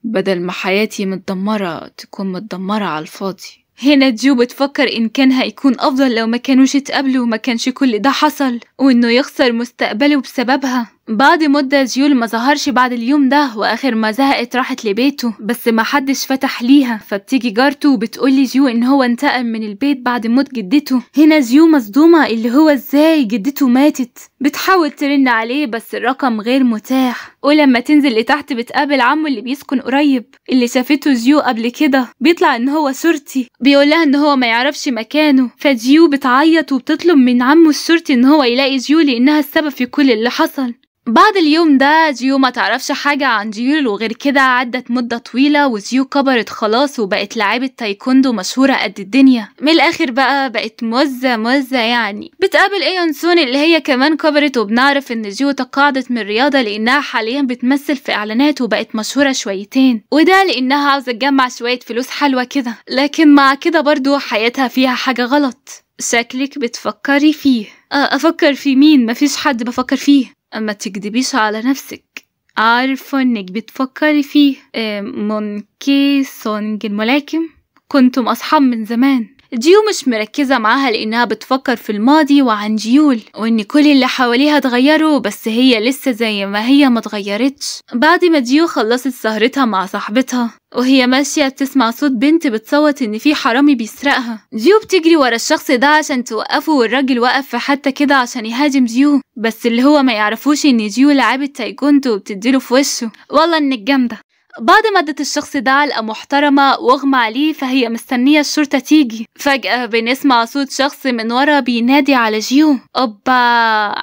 بدل ما حياتي متدمرة تكون متدمرة على الفاضي. هنا جيو بتفكر إن كان هيكون أفضل لو ما كانوش اتقابلوا وما كانش كل ده حصل، وإنه يخسر مستقبله بسببها. بعد مدة جيول ما ظهرش بعد اليوم ده، وآخر ما زهقت راحت لبيته بس ما حدش فتح ليها. فبتيجي جارته وبتقول لجيو إن هو انتقم من البيت بعد موت جدته. هنا جيو مصدومة اللي هو إزاي جدته ماتت. بتحاول ترن عليه بس الرقم غير متاح. ولما تنزل لتحت بتقابل عمه اللي بيسكن قريب اللي شافته جيو قبل كده، بيطلع إن هو شرطي. بيقول لها إن هو ما يعرفش مكانه. فجيو بتعيط وبتطلب من عمه الشرطي إن هو يلاقي جيو لأنها السبب في كل اللي حصل. بعد اليوم ده جيو ما تعرفش حاجة عن جيول، وغير كده عدت مدة طويلة وجيو كبرت خلاص وبقت لاعبة تايكوندو مشهورة قد الدنيا. من الآخر بقى بقت مزة مزة يعني. بتقابل ايون سون اللي هي كمان كبرت، وبنعرف ان جيو تقاعدت من الرياضة لانها حاليا بتمثل في اعلانات وبقت مشهورة شويتين، وده لانها عاوزة تجمع شوية فلوس حلوة كده. لكن مع كده برضو حياتها فيها حاجة غلط. شكلك بتفكري فيه. افكر في مين؟ مفيش حد بفكر فيه. اما تكدبيش على نفسك، عارفة انك بتفكري فيه. مونكي سونج الملاكم، كنتم اصحاب من زمان. جيو مش مركزة معاها لانها بتفكر في الماضي وعن جيول وان كل اللي حواليها اتغيروا، بس هي لسه زي ما هي ما اتغيرتش. بعد ما جيو خلصت سهرتها مع صاحبتها وهي ماشية بتسمع صوت بنت بتصوت ان في حرامي بيسرقها. جيو بتجري ورا الشخص ده عشان توقفه، والراجل وقف في حتة كده عشان يهاجم جيو، بس اللي هو ما يعرفوش ان جيو لعبة تايكوندو وبتديله في وشه. والله انك جامدة. بعد ما ادت الشخص ده علقة محترمة واغمى عليه، فهي مستنية الشرطة تيجي. فجأة بنسمع صوت شخص من ورا بينادي على جيو. اوبا،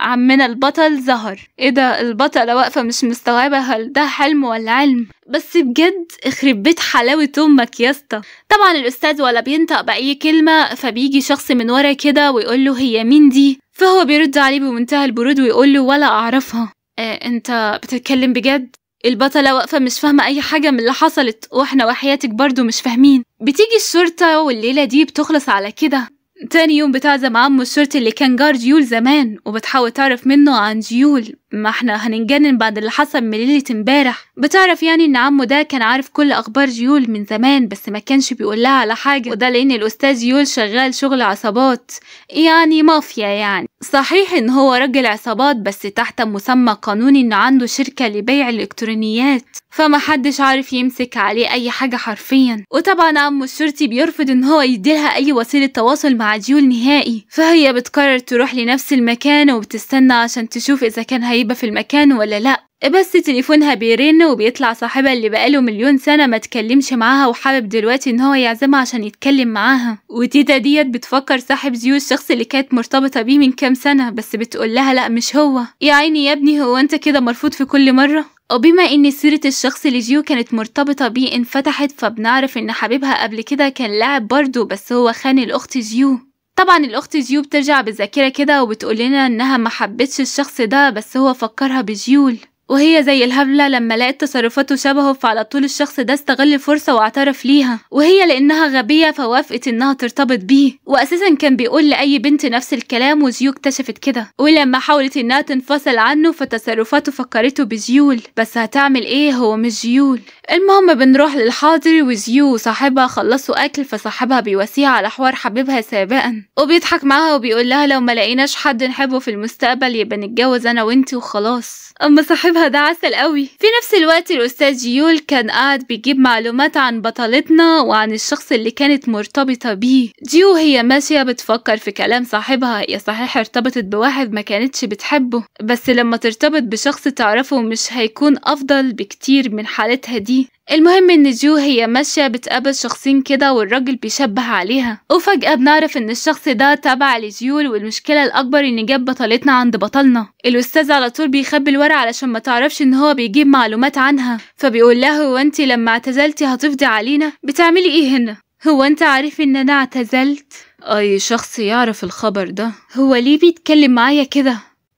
عمنا البطل ظهر. ايه ده؟ البطلة واقفة مش مستوعبة هل ده حلم ولا علم. بس بجد اخرب بيت حلاوة امك يا اسطى. طبعا الاستاذ ولا بينطق بأي كلمة، فبيجي شخص من ورا كده ويقول له هي مين دي؟ فهو بيرد عليه بمنتهى البرود ويقول له ولا اعرفها. انت بتتكلم بجد؟ البطلة واقفة مش فاهمة أي حاجة من اللي حصلت، وإحنا وحياتك برضو مش فاهمين. بتيجي الشرطة والليلة دي بتخلص على كده. تاني يوم بتعزم عمه الشرطي اللي كان جار جيول زمان، وبتحاول تعرف منه عن جيول، ما احنا هننجنن بعد اللي حصل من ليلة امبارح. بتعرف يعني ان عمه ده كان عارف كل اخبار جيول من زمان، بس ما كانش بيقول لها على حاجة، وده لان الاستاذ يول شغال شغل عصابات، يعني مافيا. يعني صحيح ان هو راجل عصابات بس تحت مسمى قانوني ان عنده شركة لبيع الالكترونيات، فما حدش عارف يمسك عليه اي حاجة حرفيا. وطبعا عمه الشرطي بيرفض ان هو يديلها اي وسيلة تواصل مع جيول نهائي، فهي بتقرر تروح لنفس المكان وبتستنى عشان تشوف اذا كان هيبقى في المكان ولا لا. بس تليفونها بيرن وبيطلع صاحبها اللي بقاله مليون سنة ما تكلمش معاها وحابب دلوقتي ان هو يعزمها عشان يتكلم معاها. وتيتا ديت بتفكر صاحب جيو الشخص اللي كانت مرتبطة بيه من كام سنة، بس بتقول لها لا مش هو. يا عيني يا ابني، هو انت كده مرفوض في كل مرة؟ وبما ان سيرة الشخص اللي جيو كانت مرتبطة بيه انفتحت، فبنعرف ان حبيبها قبل كده كان لاعب برضه، بس هو خان الاخت جيو. طبعا الاخت جيو بترجع بالذاكرة كده وبتقول لنا انها ما حبتش الشخص ده، بس هو فكرها بجيول، وهي زي الهبلة لما لقت تصرفاته شبهه، فعلى طول الشخص ده استغل الفرصة واعترف ليها، وهي لأنها غبية فوافقت إنها ترتبط بيه، وأساسا كان بيقول لأي بنت نفس الكلام، وجيو اكتشفت كده، ولما حاولت إنها تنفصل عنه فتصرفاته فكرته بجيول، بس هتعمل إيه، هو مش جيول. المهم بنروح للحاضر، وجيو وصاحبها خلصوا أكل، فصاحبها بيواسيها على حوار حبيبها سابقا، وبيضحك معاها وبيقول لها لو ما لقيناش حد نحبه في المستقبل يبقى نتجوز أنا وإنتي وخلاص. أما صاحبها ده عسل قوي. في نفس الوقت الأستاذ جيول كان قاعد بيجيب معلومات عن بطلتنا وعن الشخص اللي كانت مرتبطة بيه. جيو هي ماشية بتفكر في كلام صاحبها، يا صحيح ارتبطت بواحد ما كانتش بتحبه، بس لما ترتبط بشخص تعرفه مش هيكون أفضل بكتير من حالتها دي. المهم ان جو هي ماشية بتقابل شخصين كده والراجل بيشبه عليها، وفجأة بنعرف ان الشخص ده تابع لجيول، والمشكلة الاكبر ان جاب بطلتنا عند بطلنا. الاستاذ على طول بيخبي الورق علشان ما تعرفش ان هو بيجيب معلومات عنها، فبيقول لها هو انت لما اعتزلتي هتفضي علينا؟ بتعملي ايه هنا؟ هو انت عارف ان انا اعتزلت؟ اي شخص يعرف الخبر ده، هو ليه بيتكلم معايا كده؟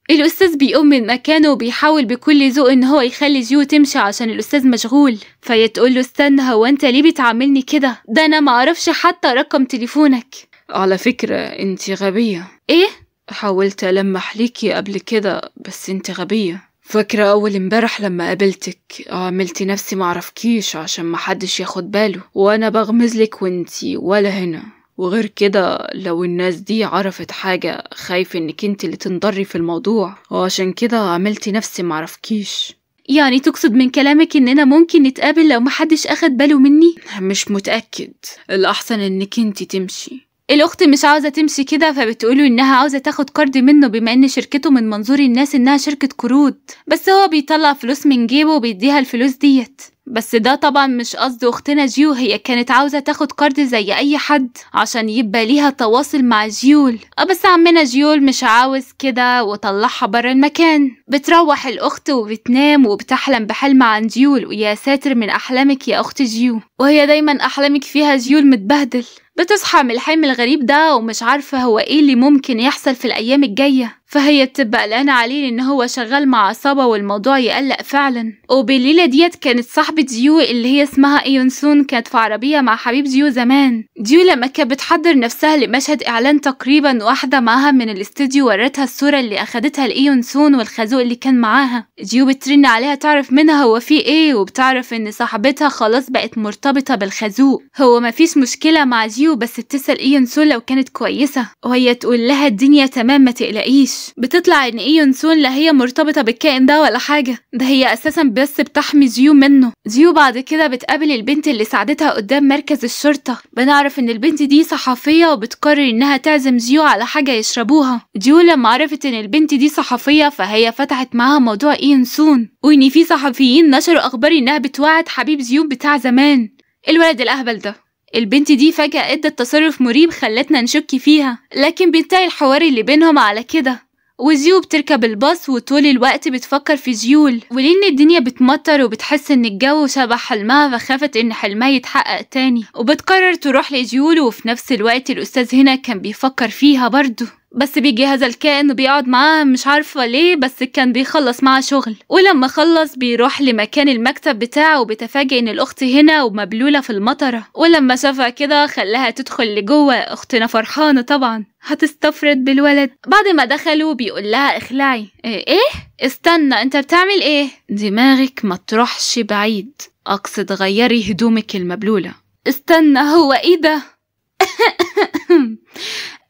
الأستاذ بيقوم من مكانه وبيحاول بكل ذوق إن هو يخلي جيو تمشي عشان الأستاذ مشغول، فهي تقول له استنى، هو أنت ليه بتعاملني كده؟ ده أنا معرفش حتى رقم تليفونك. على فكرة أنت غبية. إيه؟ حاولت ألمح ليكي قبل كده بس أنت غبية. فاكرة أول امبارح لما قابلتك عملتي نفسي معرفكيش عشان محدش ياخد باله، وأنا بغمزلك وأنتي ولا هنا. وغير كده لو الناس دي عرفت حاجة خايف انك انت اللي تنضري في الموضوع، وعشان كده عملتي نفسي معرفكيش. يعني تقصد من كلامك اننا ممكن نتقابل لو محدش اخد باله مني؟ مش متأكد، الأحسن انك انت تمشي. الأخت مش عاوزة تمشي كده، فبتقوله إنها عاوزة تاخد قرض منه بما إن شركته من منظور الناس إنها شركة قروض، بس هو بيطلع فلوس من جيبه وبيديها الفلوس ديت. بس ده طبعا مش قصد أختنا جيو، هي كانت عاوزة تاخد قرض زي أي حد عشان يبقى ليها تواصل مع جيول، بس عمنا جيول مش عاوز كده وطلعها برا المكان. بتروح الأخت وبتنام وبتحلم بحلم عن جيول، ويا ساتر من أحلامك يا أخت جيو، وهي دايما أحلامك فيها جيول متبهدل. بتصحى من الحلم الغريب ده ومش عارفة هو ايه اللي ممكن يحصل في الأيام الجاية، فهي بتبقى قلقانة عليه لأن هو شغال مع عصابة والموضوع يقلق فعلا. وبالليلة ديت كانت صاحبة جيو اللي هي اسمها ايونسون كانت في عربية مع حبيب جيو زمان. جيو لما كانت بتحضر نفسها لمشهد إعلان تقريبا، واحدة معاها من الاستوديو ورتها الصورة اللي أخدتها لإيونسون والخازوق اللي كان معاها. جيو بترن عليها تعرف منها هو في ايه، وبتعرف ان صاحبتها خلاص بقت مرتبطة بالخازوق. هو مفيش مشكلة مع جيو، بس بتسأل ايونسون لو كانت كويسة، وهي تقول لها الدنيا تمام ما تقلقيش. بتطلع ان ايونسون لا هي مرتبطة بالكائن ده ولا حاجة، ده هي اساسا بس بتحمي جيو منه. جيو بعد كده بتقابل البنت اللي ساعدتها قدام مركز الشرطة. بنعرف ان البنت دي صحفية وبتقرر انها تعزم جيو على حاجة يشربوها. جيو لما عرفت ان البنت دي صحفية فهي فتحت معاها موضوع ايونسون، وان في صحفيين نشروا اخبار انها بتوعد حبيب جيو بتاع زمان الولد الاهبل ده. البنت دي فجأة ادت تصرف مريب خلتنا نشك فيها، لكن بينتهي الحوار اللي بينهم على كده. وجيو بتركب الباص وطول الوقت بتفكر في جيول، ولأن الدنيا بتمطر وبتحس ان الجو شبه حلمها فخافت ان حلمها يتحقق تاني، وبتقرر تروح لجيول. وفي نفس الوقت الأستاذ هنا كان بيفكر فيها برضه، بس بيجي هذا الكائن وبيقعد معاه مش عارفة ليه، بس كان بيخلص معاه شغل. ولما خلص بيروح لمكان المكتب بتاعه وبيتفاجئ ان الاخت هنا ومبلولة في المطرة، ولما شافها كده خلاها تدخل لجوه. اختنا فرحانة طبعا. هتستفرد بالولد. بعد ما دخلوا بيقول لها اخلعي. ايه؟ استنى، انت بتعمل ايه؟ دماغك ما تروحش بعيد، اقصد غيري هدومك المبلولة. استنى، هو ايه ده؟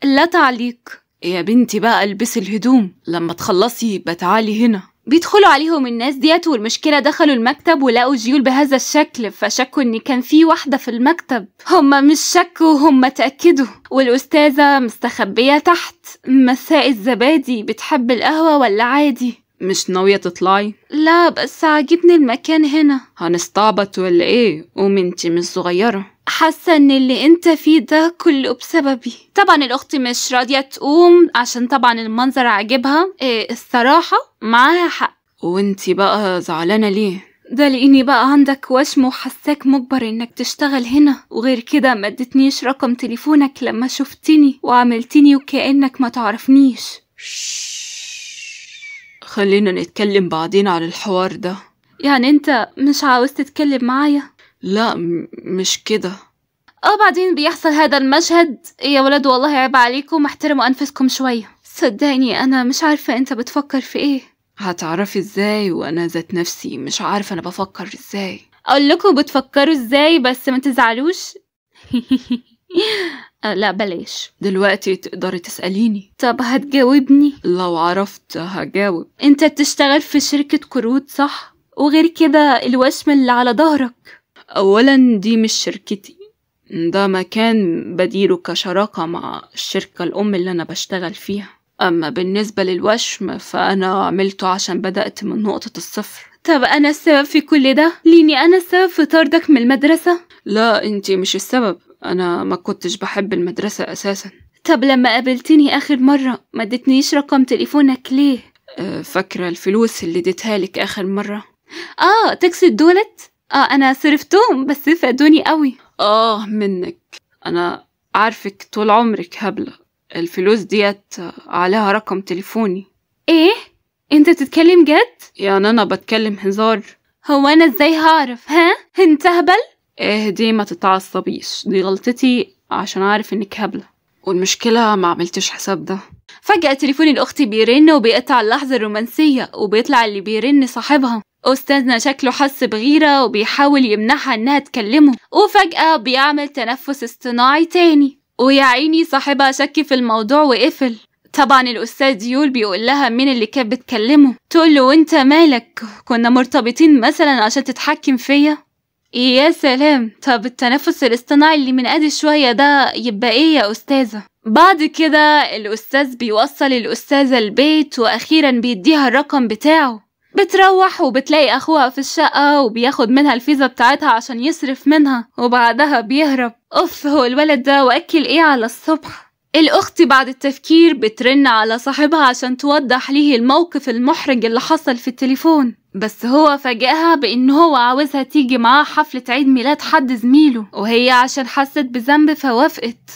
لا تعليق. يا بنتي بقى البسي الهدوم، لما تخلصي بتعالي هنا. بيدخلوا عليهم الناس ديت، والمشكلة دخلوا المكتب ولقوا جيول بهذا الشكل، فشكوا ان كان في واحدة في المكتب. هما مش شكوا، هما تأكدوا. والأستاذة مستخبية تحت. مساء الزبادي، بتحب القهوة ولا عادي؟ مش ناوية تطلعي؟ لا بس عاجبني المكان هنا. هنستعبط ولا ايه؟ قومي انتي مش صغيرة. حاسة ان اللي انت فيه ده كله بسببي. طبعا الاخت مش راضية تقوم عشان طبعا المنظر عاجبها. إيه الصراحة معاها حق. وانتي بقى زعلانة ليه؟ ده لاني بقى عندك وشم وحساك مجبر انك تشتغل هنا، وغير كده ما ادتنيش رقم تليفونك لما شفتني وعملتني وكأنك ما تعرفنيش. خلينا نتكلم بعدين على الحوار ده. يعني انت مش عاوز تتكلم معايا؟ لا مش كده. بعدين بيحصل هذا المشهد. يا ولد والله عيب عليكم، احترموا انفسكم شوية. صدقني انا مش عارفة انت بتفكر في ايه. هتعرفي ازاي وانا ذات نفسي مش عارفة انا بفكر ازاي؟ اقول لكم بتفكروا ازاي بس ما تزعلوش. لا بلاش. دلوقتي تقدري تسأليني. طب هتجاوبني؟ لو عرفت هجاوب. انت بتشتغل في شركة قروض صح؟ وغير كده الوشم اللي على ظهرك. اولا دي مش شركتي، ده مكان بديره كشراكة مع الشركة الأم اللي أنا بشتغل فيها. أما بالنسبة للوشم فأنا عملته عشان بدأت من نقطة الصفر. طب أنا السبب في كل ده؟ ليني أنا السبب في طردك من المدرسة؟ لا انتي مش السبب، أنا ما كنتش بحب المدرسة أساسا. طب لما قابلتني آخر مرة ما ادتنيش رقم تليفونك ليه؟ فاكرة الفلوس اللي اديتها لك آخر مرة؟ تقصد دولت؟ أنا صرفتهم بس فادوني قوي. منك، أنا عارفك طول عمرك هبلة. الفلوس ديت عليها رقم تليفوني. إيه؟ أنت بتتكلم جد؟ يعني أنا بتكلم هزار؟ هو أنا إزاي هعرف؟ ها؟ أنت هبل؟ اهدي ما تتعصبيش، دي غلطتي عشان عارف إنك هبلة، والمشكلة ما عملتش حساب ده. فجأة تليفون الأخت بيرن وبيقطع اللحظة الرومانسية، وبيطلع اللي بيرن صاحبها. أستاذنا شكله حس بغيرة وبيحاول يمنعها إنها تكلمه، وفجأة بيعمل تنفس اصطناعي تاني، ويا عيني صاحبها شك في الموضوع وقفل. طبعا الأستاذ يول بيقول لها مين اللي كانت بتكلمه، تقول له وانت مالك، كنا مرتبطين مثلا عشان تتحكم فيا؟ يا سلام، طب التنفس الاصطناعي اللي من قد شوية ده يبقى ايه يا أستاذة؟ بعد كده الأستاذ بيوصل الأستاذة البيت، وأخيرا بيديها الرقم بتاعه. بتروح وبتلاقي أخوها في الشقة وبياخد منها الفيزا بتاعتها عشان يصرف منها، وبعدها بيهرب. أوف، هو الولد ده وأكل إيه على الصبح؟ الأخت بعد التفكير بترن على صاحبها عشان توضح ليه الموقف المحرج اللي حصل في التليفون، بس هو فاجئها بإن هو عاوزها تيجي معاه حفلة عيد ميلاد حد زميله، وهي عشان حست بذنب فوافقت.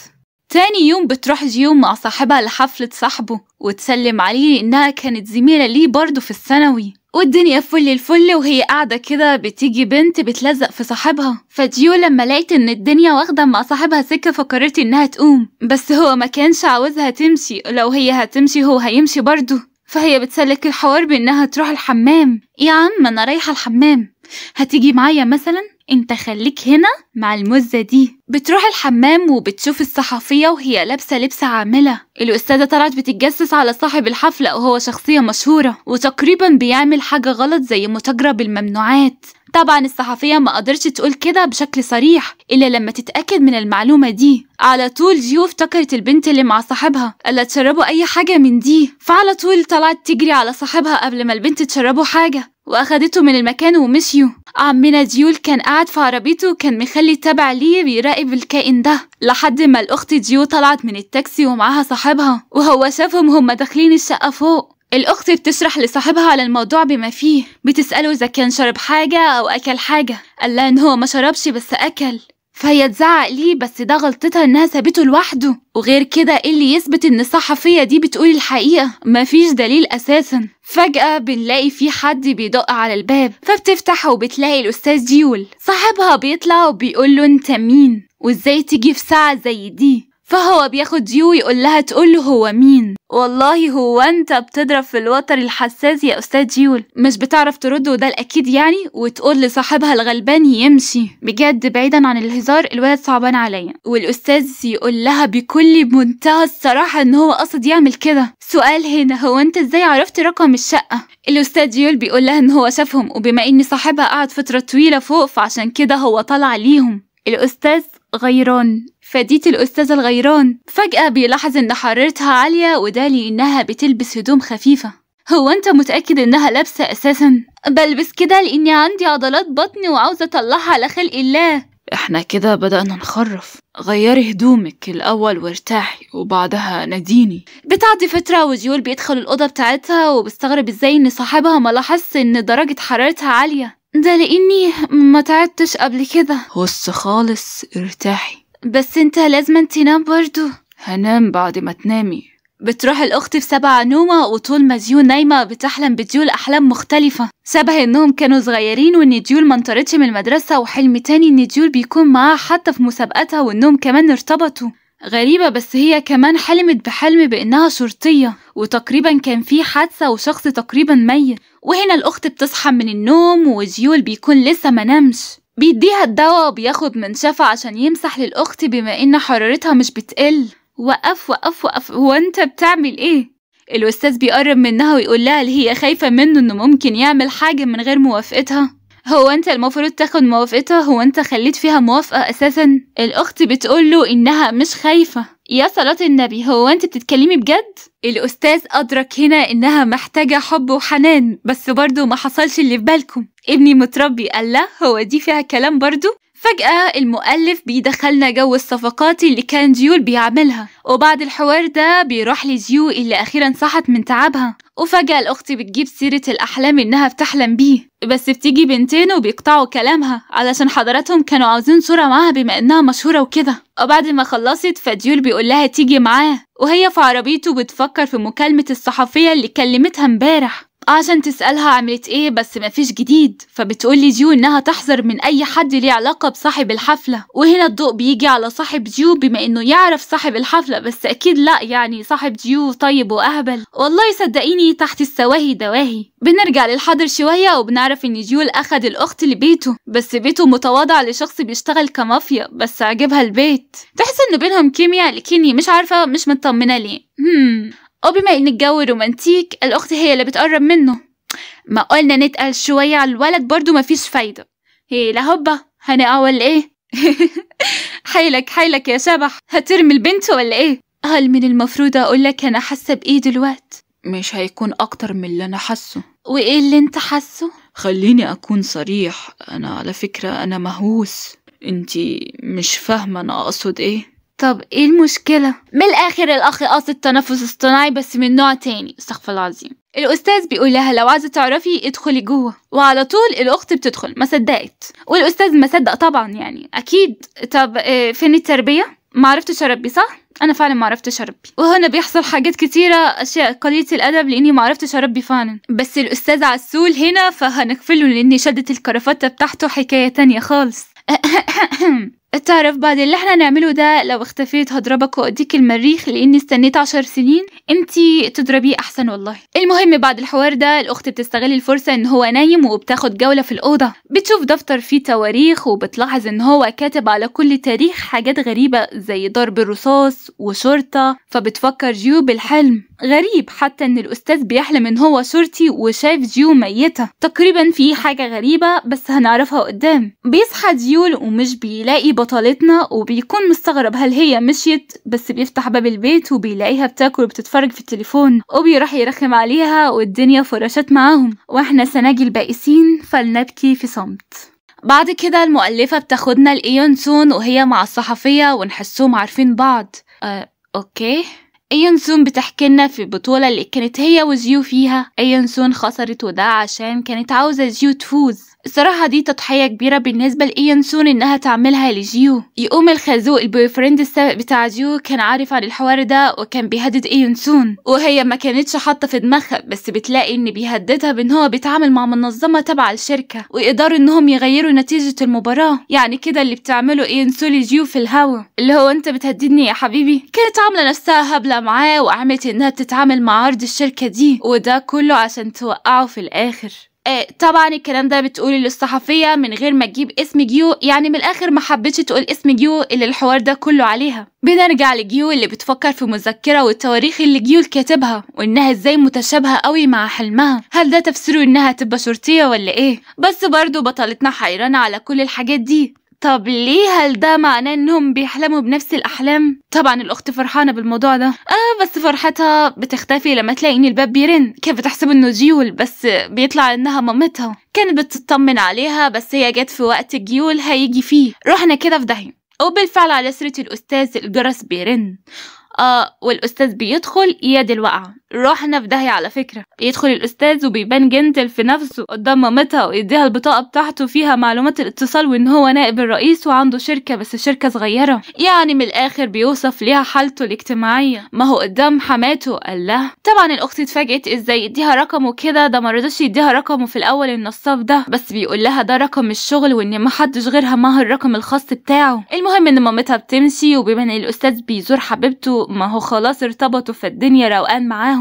تاني يوم بتروح جيوم مع صاحبها لحفلة صاحبه وتسلم عليه إنها كانت زميلة ليه برضه في الثانوي، والدنيا فل الفل. وهي قاعدة كده بتيجي بنت بتلزق في صاحبها، فجيو لما لقيت إن الدنيا واخدة مع صاحبها سكة فقررت إنها تقوم، بس هو ما كانش عاوزها تمشي، لو هي هتمشي هو هيمشي برضه. فهي بتسلك الحوار بإنها تروح الحمام. يا عم أنا رايحة الحمام، هتيجي معايا مثلا؟ انت خليك هنا مع المزة دي. بتروح الحمام وبتشوف الصحفية وهي لابسة لبس عاملة. الأستاذة طلعت بتتجسس على صاحب الحفلة وهو شخصية مشهورة وتقريبا بيعمل حاجة غلط زي متاجرة بالممنوعات. طبعا الصحفية ما قدرتش تقول كده بشكل صريح إلا لما تتأكد من المعلومة دي. على طول جيو افتكرت البنت اللي مع صاحبها قالت تشربوا أي حاجة من دي، فعلى طول طلعت تجري على صاحبها قبل ما البنت تشربوا حاجة وأخدته من المكان ومشيوا. عمنا ديول كان قاعد في عربيته وكان مخلي تابع ليه بيراقب الكائن ده لحد ما الأخت ديو طلعت من التاكسي ومعاها صاحبها، وهو شافهم هما داخلين الشقة فوق. الأخت بتشرح لصاحبها على الموضوع بما فيه، بتسأله إذا كان شرب حاجة أو أكل حاجة، قال لها إن هو ما شربش بس أكل. فهي تزعق ليه بس ده غلطتها إنها سابته لوحده، وغير كده إيه اللي يثبت إن الصحفية دي بتقول الحقيقة؟ مفيش دليل أساسا. فجأة بنلاقي في حد بيدق على الباب، فبتفتح وبتلاقي الأستاذ ديول. صاحبها بيطلع وبيقول له أنت مين؟ وإزاي تيجي في ساعة زي دي؟ فهو بياخد جيو يقول لها تقول له هو مين. والله هو انت بتضرب في الوتر الحساس يا استاذ جيول، مش بتعرف ترد وده الاكيد يعني، وتقول لصاحبها الغلبان يمشي. بجد بعيدا عن الهزار الولد صعبان عليا. والاستاذ يقول لها بكل منتهى الصراحة ان هو قصد يعمل كده. سؤال هنا، هو انت ازاي عرفت رقم الشقة؟ الاستاذ جيول بيقول لها ان هو شافهم، وبما ان صاحبها قعد فترة طويلة فوق فعشان كده هو طلع ليهم. الاستاذ غيران، فديت الأستاذ الغيران. فجأة بيلاحظ إن حرارتها عالية، وده لأنها بتلبس هدوم خفيفة. هو أنت متأكد إنها لابسة أساسا؟ بلبس كده لإني عندي عضلات بطن وعاوزة أطلعها على خلق الله. احنا كده بدأنا نخرف، غيري هدومك الأول وارتاحي وبعدها ناديني. بتعدي فترة وجيول بيدخل الأوضة بتاعتها، وبستغرب إزاي إن صاحبها ما لاحظش إن درجة حرارتها عالية، ده لإني ما تعبتش قبل كده. هص خالص، ارتاحي. بس انت لازم تنام برضو. هنام بعد ما تنامي. بتروح الأخت في 7 نومة، وطول ما جيو نايمة بتحلم بديول أحلام مختلفة، شبه إنهم كانوا صغيرين وإن ديول ما انطردتش من المدرسة، وحلم تاني إن ديول بيكون معاها حتى في مسابقتها وإنهم كمان ارتبطوا. غريبة، بس هي كمان حلمت بحلم بإنها شرطية، وتقريبا كان في حادثة وشخص تقريبا ميت. وهنا الأخت بتصحى من النوم وجيول بيكون لسه ما نامش. بيديها الدواء وبياخد منشفة عشان يمسح للأخت بما إن حرارتها مش بتقل. وقف وقف وقف، هو أنت بتعمل إيه؟ الأستاذ بيقرب منها ويقول لها اللي هي خايفة منه إنه ممكن يعمل حاجة من غير موافقتها. هو أنت المفروض تاخد موافقتها، هو أنت خليت فيها موافقة أساسا؟ الأخت بتقول له إنها مش خايفة. يا صلاة النبي، هو أنت بتتكلمي بجد؟ الأستاذ أدرك هنا إنها محتاجة حب وحنان، بس برضه ما حصلش اللي في بالكم. ابني متربي، قال لا هو دي فيها كلام برضه. فجأة المؤلف بيدخلنا جو الصفقات اللي كان جيول بيعملها، وبعد الحوار ده بيروح لجيو اللي أخيرا صحت من تعبها. وفجأة الأخت بتجيب سيرة الأحلام إنها بتحلم بيه، بس بتيجي بنتين وبيقطعوا كلامها علشان حضراتهم كانوا عاوزين صورة معاها بما إنها مشهورة وكده. وبعد ما خلصت فديول بيقول لها تيجي معاه، وهي في عربيته بتفكر في مكالمة الصحفية اللي كلمتها امبارح عشان تسألها عملت ايه، بس مفيش جديد. فبتقول لي جيو انها تحذر من اي حد ليه علاقة بصاحب الحفلة. وهنا الضوء بيجي على صاحب جيو بما انه يعرف صاحب الحفلة، بس اكيد لا، يعني صاحب جيو طيب واهبل. والله صدقيني تحت السواهي دواهي. بنرجع للحاضر شوية وبنعرف ان جيول اخد الاخت لبيته، بس بيته متواضع لشخص بيشتغل كمافيا، بس عجبها البيت. تحس ان بينهم كيمياء، لكني مش عارفة مش مطمنة ليه. وبما ان الجو romantic الاخت هي اللي بتقرب منه. ما قلنا نتقل شوية على الولد برضو مفيش فايدة. هي لا هبة هنقع ولا ايه؟ حيلك حيلك يا شبح، هترمي البنت ولا ايه؟ هل من المفروض اقولك انا حاسة بايه دلوقتي؟ مش هيكون اكتر من اللي انا حاسه. وايه اللي انت حاسه؟ خليني اكون صريح، انا على فكرة انا مهووس. انتي مش فاهمة انا اقصد ايه. طب ايه المشكلة؟ من الاخر الاخ قاصد تنفس اصطناعي بس من نوع تاني، استغفر الله العظيم. الاستاذ بيقول لها لو عايزة تعرفي ادخلي جوه، وعلى طول الاخت بتدخل، ما صدقت، والاستاذ ما صدق طبعا يعني اكيد. طب فين التربية؟ ما عرفتش اربي صح؟ انا فعلا ما عرفتش اربي. وهنا بيحصل حاجات كتيرة، اشياء قليلة الادب لاني ما عرفتش اربي فعلا. بس الاستاذ عسول هنا فهنغفله لاني شدت الكرافتة بتاعته حكاية تانية خالص. تعرف بعد اللي احنا نعمله ده لو اختفيت هضربك واديك المريخ لاني استنيت 10 سنين، انتي تضربيه احسن والله. المهم بعد الحوار ده الاخت بتستغل الفرصة ان هو نايم وبتاخد جولة في الاوضة، بتشوف دفتر فيه تواريخ وبتلاحظ ان هو كاتب على كل تاريخ حاجات غريبة زي ضرب الرصاص وشرطة. فبتفكر جيو بالحلم، غريب حتى ان الاستاذ بيحلم ان هو شرطي وشايف جيو ميتة، تقريبا في حاجة غريبة بس هنعرفها قدام. بيصحى جيول ومش بيلاقي بطلتنا وبيكون مستغرب هل هي مشيت، بس بيفتح باب البيت وبيلاقيها بتاكل وبتتفرج في التليفون، وبيروح يرخم عليها والدنيا فرشت معاهم، واحنا سناجي البائسين فلنبكي في صمت. بعد كده المؤلفة بتاخدنا لإيون سون وهي مع الصحفية ونحسهم عارفين بعض. okay. ايون سون بتحكي لنا في البطولة اللي كانت هي وجيو فيها، ايون سون خسرت وده عشان كانت عاوزة جيو تفوز، الصراحة دي تضحية كبيرة بالنسبة لإيانسون إنها تعملها لجيو. يقوم الخازوق ال boyfriend السابق بتاع جيو كان عارف عن الحوار ده وكان بيهدد إيانسون، وهي ما كانتش حاطة في دماغها، بس بتلاقي إن بيهددها بإن هو بيتعامل مع منظمة تبع الشركة ويقدروا إنهم يغيروا نتيجة المباراة. يعني كده اللي بتعمله إيانسون لجيو في الهوا، اللي هو أنت بتهددني يا حبيبي. كانت عاملة نفسها هبلة معاه وعملت إنها بتتعامل مع عرض الشركة دي، وده كله عشان توقعه في الآخر. طبعا الكلام ده بتقوله للصحفية من غير ما تجيب اسم جيو، يعني من الآخر ما حبتش تقول اسم جيو اللي الحوار ده كله عليها. بنرجع لجيو اللي بتفكر في مذكرة والتواريخ اللي جيو كاتبها وإنها إزاي متشابهة قوي مع حلمها. هل ده تفسيره إنها تبقى شرطية ولا إيه؟ بس برضو بطلتنا حيرانة على كل الحاجات دي. طب ليه؟ هل ده معناه انهم بيحلموا بنفس الاحلام؟ طبعا الاخت فرحانة بالموضوع ده، بس فرحتها بتختفي لما تلاقي ان الباب بيرن. كانت بتحسب انه جيول بس بيطلع انها مامتها. كانت بتطمن عليها بس هي جت في وقت جيول هيجي فيه. رحنا كده في داهية. وبالفعل على سيره الاستاذ الجرس بيرن، والاستاذ بيدخل يد الوقعة. رحنا في داهية على فكرة. يدخل الاستاذ وبيبان gentle في نفسه قدام مامتها ويديها البطاقة بتاعته فيها معلومات الاتصال وان هو نائب الرئيس وعنده شركة بس شركة صغيرة. يعني من الاخر بيوصف ليها حالته الاجتماعية، ما هو قدام حماته قال لها. طبعا الاخت اتفاجئت ازاي يديها رقمه كده، ده ما رضاش يديها رقمه في الاول النصاب ده، بس بيقول لها ده رقم الشغل وان ما حدش غيرها معاه الرقم الخاص بتاعه. المهم ان مامتها بتمشي وبيبان الاستاذ بيزور حبيبته، ما هو خلاص ارتبطوا فالدنيا روقان معاهم.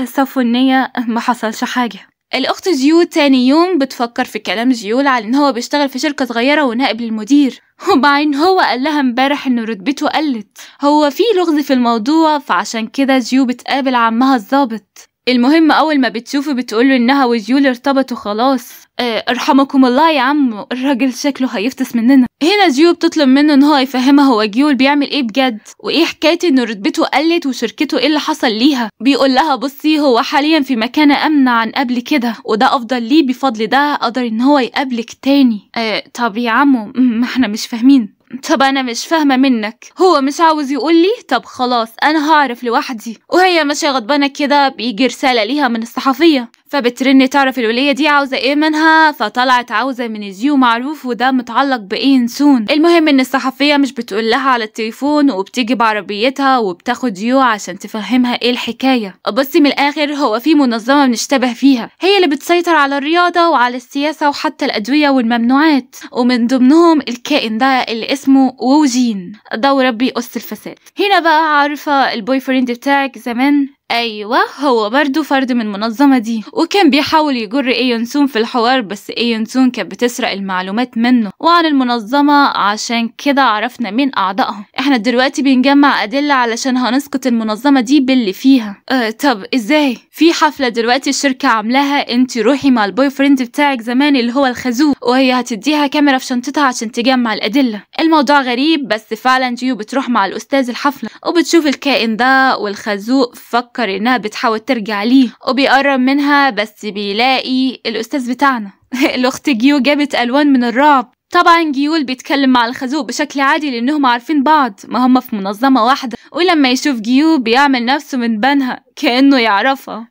صفوا النية، ما حصلش حاجة. الأخت جيو تاني يوم بتفكر في كلام جيول على إن هو بيشتغل في شركة صغيرة ونائب للمدير، وبعدين هو قال لها امبارح إن رتبته قلت. هو في لغز في الموضوع، فعشان كده جيو بتقابل عمها الضابط. المهم أول ما بتشوفه بتقوله إنها وجيول ارتبطوا خلاص. ارحمكم الله يا عم، الراجل شكله هيفتس مننا. هنا جيو بتطلب منه ان هو يفهمها هو جيول بيعمل ايه بجد وايه حكاية ان رتبته قلت وشركته ايه اللي حصل ليها. بيقول لها بصي هو حاليا في مكانه امنه عن قبل كده وده افضل ليه، بفضل ده قدر ان هو يقابلك تاني. طب يا عمو ما احنا مش فاهمين. طب انا مش فاهمه منك، هو مش عاوز يقول لي؟ طب خلاص انا هعرف لوحدي. وهي ماشية غضبانه كده بيجي رسالة ليها من الصحفية، فبترن تعرف الوليه دي عاوزه ايه منها، فطلعت عاوزه من جيو معروف وده متعلق باينسون. المهم ان الصحفية مش بتقول لها على التليفون وبتيجي بعربيتها وبتاخد جيو عشان تفهمها ايه الحكاية. بصي من الاخر هو في منظمة بنشتبه فيها، هي اللي بتسيطر على الرياضة وعلى السياسة وحتى الادوية والممنوعات، ومن ضمنهم الكائن ده اللي اسمه ووجين، ده وربي قص الفساد. هنا بقى عارفه ال boyfriend بتاعك زمان؟ ايوه هو برضو فرد من المنظمة دي، وكان بيحاول يجر ايونسون في الحوار، بس ايونسون كانت بتسرق المعلومات منه وعن المنظمة، عشان كده عرفنا مين اعضائها. احنا دلوقتي بنجمع ادلة علشان هنسقط المنظمة دي باللي فيها. طب ازاي؟ في حفلة دلوقتي الشركة عاملاها، انت روحي مع ال boyfriend بتاعك زمان اللي هو الخازوق، وهي هتديها كاميرا في شنطتها عشان تجمع الادلة. الموضوع غريب بس فعلا جيو بتروح مع الاستاذ الحفلة وبتشوف الكائن ده، والخازوق فكر انها بتحاول ترجع ليه وبيقرب منها، بس بيلاقي الاستاذ بتاعنا. الاخت جيو جابت الوان من الرعب. طبعا جيول بيتكلم مع الخازوق بشكل عادي لانهم عارفين بعض، ما هم في منظمة واحدة، ولما يشوف جيو بيعمل نفسه من بنها كأنه يعرفها.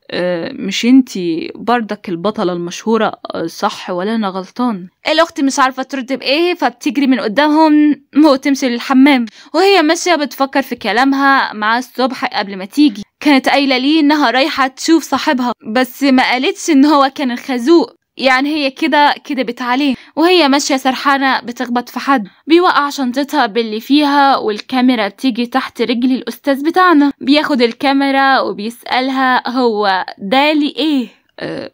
مش انتي بردك البطلة المشهورة صح ولا انا غلطان؟ الاخت مش عارفة ترد بايه، فبتجري من قدامهم وتمشي للحمام، وهي ماشية بتفكر في كلامها مع الصبح قبل ما تيجي. كانت قايلة ليه انها رايحة تشوف صاحبها، بس ما قالتش ان هو كان الخازوق، يعني هي كده كدبت عليه. وهي ماشية سرحانة بتخبط في حد، بيوقع شنطتها باللي فيها، والكاميرا بتيجي تحت رجل الأستاذ بتاعنا. بياخد الكاميرا وبيسألها هو ده لي ايه؟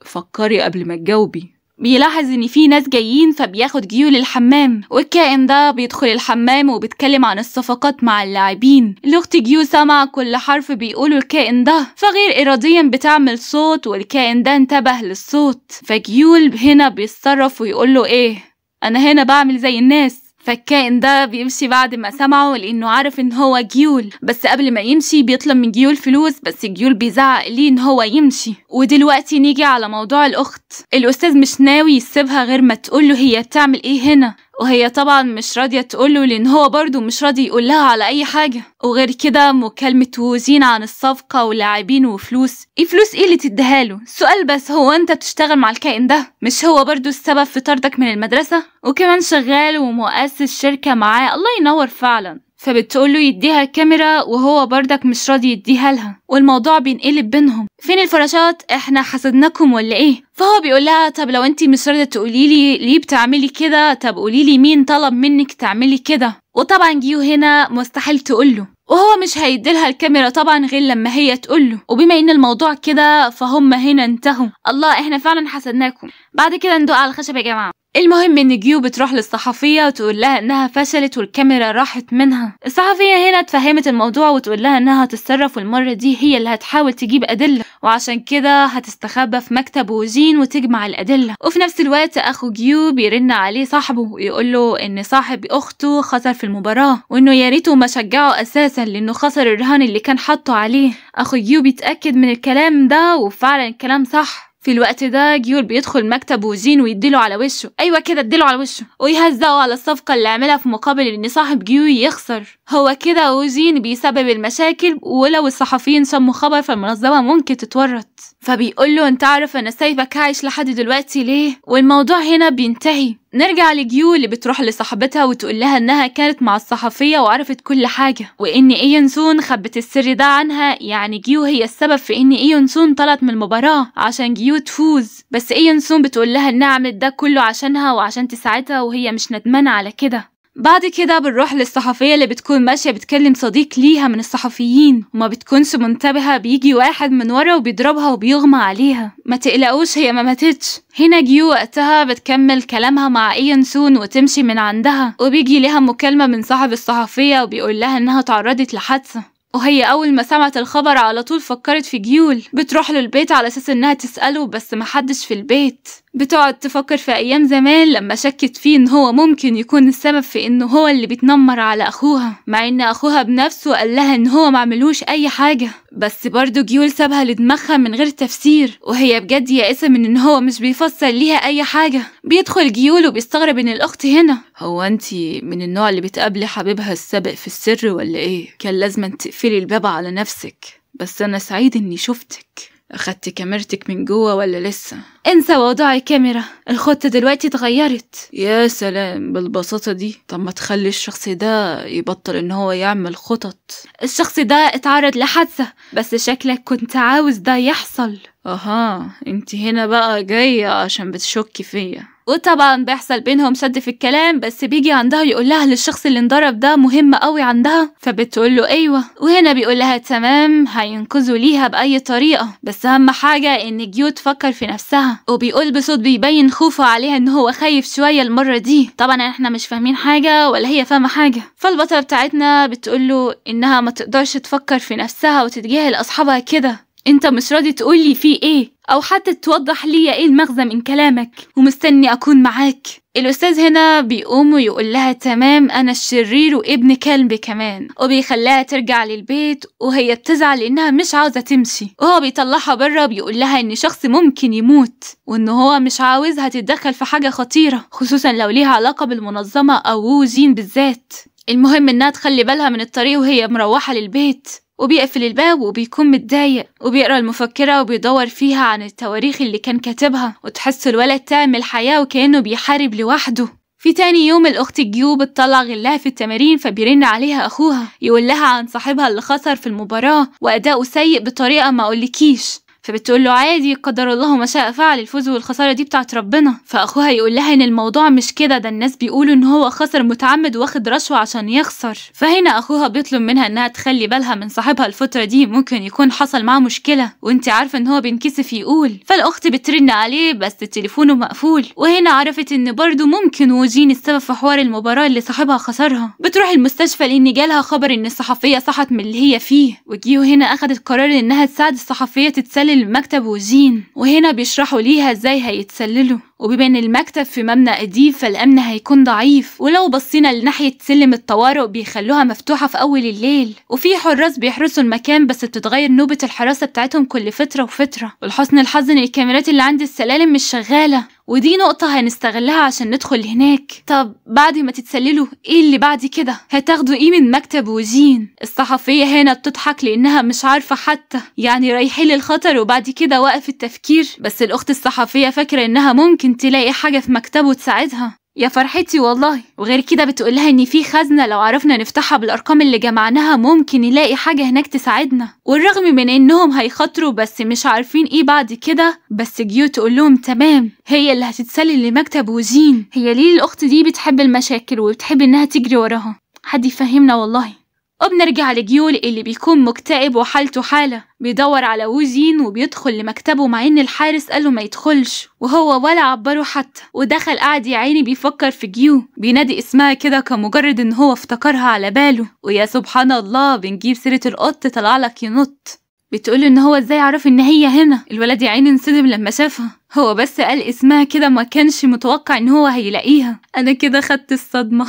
فكري قبل ما تجاوبي. بيلاحظ ان في ناس جايين، فبياخد جيو للحمام، والكائن ده بيدخل الحمام وبيتكلم عن الصفقات مع اللاعبين. الاخت جيو سمع كل حرف بيقوله الكائن ده، فغير اراديا بتعمل صوت، والكائن ده انتبه للصوت، فجيول هنا بيتصرف ويقول له ايه، انا هنا بعمل زي الناس. فالكائن ده بيمشي بعد ما سمعه لانه عارف ان هو جيول، بس قبل ما يمشي بيطلب من جيول فلوس، بس جيول بيزعق ليه ان هو يمشي. ودلوقتي نيجي على موضوع الاخت. الاستاذ مش ناوي يسيبها غير ما تقوله هي بتعمل ايه هنا، وهي طبعا مش راضية تقوله لان هو برضه مش راضي يقول لها على اي حاجة. وغير كده مكالمة ووجين عن الصفقة ولاعبين وفلوس، ايه فلوس ايه اللي تديها له؟ سؤال بس، هو انت بتشتغل مع الكائن ده؟ مش هو برضه السبب في طردك من المدرسة؟ وكمان شغال ومؤسس شركة معاه، الله ينور فعلا. فبتقوله يديها الكاميرا وهو بردك مش راضي يديها لها، والموضوع بينقلب بينهم. فين الفراشات؟ احنا حسدناكم ولا ايه؟ فهو بيقول لها طب لو انتي مش راضية تقولي لي ليه بتعملي كده، طب قولي لي مين طلب منك تعملي كده. وطبعا جيو هنا مستحيل تقوله، وهو مش هيديلها الكاميرا طبعا غير لما هي تقوله. وبما ان الموضوع كده فهم هنا انتهوا، الله احنا فعلا حسدناكم. بعد كده ندق على الخشب يا جماعة. المهم ان جيو بتروح للصحفيه وتقول لها انها فشلت والكاميرا راحت منها. الصحفية هنا اتفهمت الموضوع وتقول لها انها هتتصرف، والمرة دي هي اللي هتحاول تجيب ادلة، وعشان كده هتستخبى في مكتب وجين وتجمع الادلة. وفي نفس الوقت اخو جيو بيرن عليه صاحبه ويقول له ان صاحب اخته خسر في المباراة، وانه يا ريته ما شجعه اساسا لانه خسر الرهان اللي كان حاطه عليه. اخو جيو بيتاكد من الكلام ده وفعلا الكلام صح. في الوقت ده جيول بيدخل مكتب وجين ويديله على وشه، ايوه كده اديله على وشه، ويهزقه على الصفقة اللي عملها في مقابل ان صاحب جيو يخسر. هو كده وجين بيسبب المشاكل، ولو الصحفيين شموا خبر فالمنظمه ممكن تتورط. فبيقول له انت عارف انا سايبك عايش لحد دلوقتي ليه؟ والموضوع هنا بينتهي. نرجع لجيو اللي بتروح لصاحبتها وتقول لها انها كانت مع الصحفية وعرفت كل حاجة، وان ايون سون خبت السر ده عنها، يعني جيو هي السبب في ان ايون سون طلعت من المباراة عشان جيو تفوز. بس ايون سون بتقول لها انها عملت ده كله عشانها وعشان تساعدها، وهي مش ندمانه على كده. بعد كده بنروح للصحفية اللي بتكون ماشية بتكلم صديق ليها من الصحفيين، وما بتكونش منتبهة، بيجي واحد من ورا وبيضربها وبيغمى عليها. ما تقلقوش هي ما ماتتش. هنا جيو وقتها بتكمل كلامها مع ايون سون وتمشي من عندها، وبيجي لها مكالمة من صاحب الصحفية وبيقول لها انها تعرضت لحادثة، وهي أول ما سمعت الخبر على طول فكرت في جيول. بتروح له البيت على أساس إنها تسأله، بس محدش في البيت. بتقعد تفكر في أيام زمان لما شكت فيه إن هو ممكن يكون السبب في إنه هو اللي بيتنمر على أخوها، مع إن أخوها بنفسه قال لها إن هو معملوش أي حاجة. بس برضه جيول سابها لدماغها من غير تفسير، وهي بجد يائسة من إن هو مش بيفسر ليها أي حاجة. بيدخل جيول وبيستغرب إن الأخت هنا. هو أنتي من النوع اللي بتقابلي حبيبها السابق في السر ولا إيه؟ كان لازم تقفلي الباب على نفسك، بس أنا سعيد إني شفتك. أخدت كاميرتك من جوه ولا لسه؟ انسى موضوع الكاميرا، الخطة دلوقتي اتغيرت. يا سلام، بالبساطة دي؟ طب ما تخلي الشخص ده يبطل ان هو يعمل خطط. الشخص ده اتعرض لحادثة، بس شكلك كنت عاوز ده يحصل. اها، انت هنا بقى جاية عشان بتشكي فيا. وطبعا بيحصل بينهم شد في الكلام، بس بيجي عندها يقول لها للشخص اللي انضرب ده مهم قوي عندها، فبتقول له ايوه. وهنا بيقول لها تمام، هينقذوا ليها باي طريقه، بس اهم حاجة ان جيو تفكر في نفسها. وبيقول بصوت بيبين خوفه عليها ان هو خايف شوية المرة دي. طبعا احنا مش فاهمين حاجة ولا هي فاهمه حاجة. فالبطله بتاعتنا بتقول له انها ما تقدرش تفكر في نفسها وتتجاهل اصحابها كده، انت مش راضي تقولي فيه ايه او حتى توضح لي ايه المغزى من كلامك، ومستني اكون معاك. الاستاذ هنا بيقوم ويقول لها تمام، انا الشرير وابن كلب كمان، وبيخليها ترجع للبيت وهي بتزعل لانها مش عاوزه تمشي. وهو بيطلعها بره بيقول لها ان شخص ممكن يموت، وان هو مش عاوزها تتدخل في حاجة خطيرة، خصوصا لو ليها علاقة بالمنظمه او ووجين بالذات. المهم انها تخلي بالها من الطريق وهي مروحة للبيت. وبيقفل الباب وبيكون متضايق، وبيقرا المفكرة وبيدور فيها عن التواريخ اللي كان كاتبها، وتحس الولد تعمل حياة وكأنه بيحارب لوحده. في تاني يوم الأخت جيو بتطلع غلها في التمارين، فبيرن عليها أخوها يقول لها عن صاحبها اللي خسر في المباراة وأداؤه سيء بطريقة ما أقولكيش. فبتقول له عادي، قدر الله ما شاء فعل، الفوز والخسارة دي بتاعت ربنا. فاخوها يقول لها ان الموضوع مش كده، ده الناس بيقولوا ان هو خسر متعمد واخد رشوة عشان يخسر. فهنا اخوها بيطلب منها انها تخلي بالها من صاحبها الفترة دي، ممكن يكون حصل معاه مشكلة وانت عارفه ان هو بينكسف يقول. فالاخت بترن عليه بس تليفونه مقفول، وهنا عرفت ان برضه ممكن وجين السبب في حوار المباراة اللي صاحبها خسرها. بتروح المستشفى لان جالها خبر ان الصحفية صحت من اللي هي فيه، وجيو هنا اخدت قرار انها تساعد الصحفية تتسلل مكتب وجين. وهنا بيشرحوا ليها ازاي هيتسللوا، وبما ان المكتب في مبنى قديم فالامن هيكون ضعيف، ولو بصينا لناحية سلم الطوارئ بيخلوها مفتوحة في اول الليل، وفي حراس بيحرسوا المكان بس بتتغير نوبة الحراسة بتاعتهم كل فترة وفترة. ولحسن الحظ ان الكاميرات اللي عند السلالم مش شغالة، ودي نقطة هنستغلها عشان ندخل هناك. طب بعد ما تتسللوا ايه اللي بعد كده؟ هتاخدوا ايه من مكتب وجين؟ الصحفية هنا بتضحك لانها مش عارفة حتى، يعني رايحين للخطر وبعد كده وقف التفكير. بس الاخت الصحفية فاكرة انها ممكن تلاقي حاجة في مكتبه تساعدها. يا فرحتي والله. وغير كده بتقولها ان في خزنة لو عرفنا نفتحها بالارقام اللي جمعناها ممكن نلاقي حاجة هناك تساعدنا. والرغم من انهم هيخاطروا بس مش عارفين ايه بعد كده، بس جيو تقول لهم تمام، هي اللي هتتسلل لمكتب وجين. هي ليه الاخت دي بتحب المشاكل وبتحب انها تجري وراها؟ حد يفهمنا والله. وبنرجع لجيول اللي بيكون مكتئب وحالته حالة، بيدور على وجين وبيدخل لمكتبه مع ان الحارس قاله ما يدخلش، وهو ولا عبره حتى، ودخل قاعد يا عيني بيفكر في جيو، بينادي اسمها كده كمجرد ان هو افتكرها على باله. ويا سبحان الله بنجيب سيرة القط طلع لك ينط. بتقول ان هو ازاي عرف ان هي هنا؟ الولد يا عيني انصدم لما شافها، هو بس قال اسمها كده ما كانش متوقع ان هو هيلاقيها. انا كده خدت الصدمة.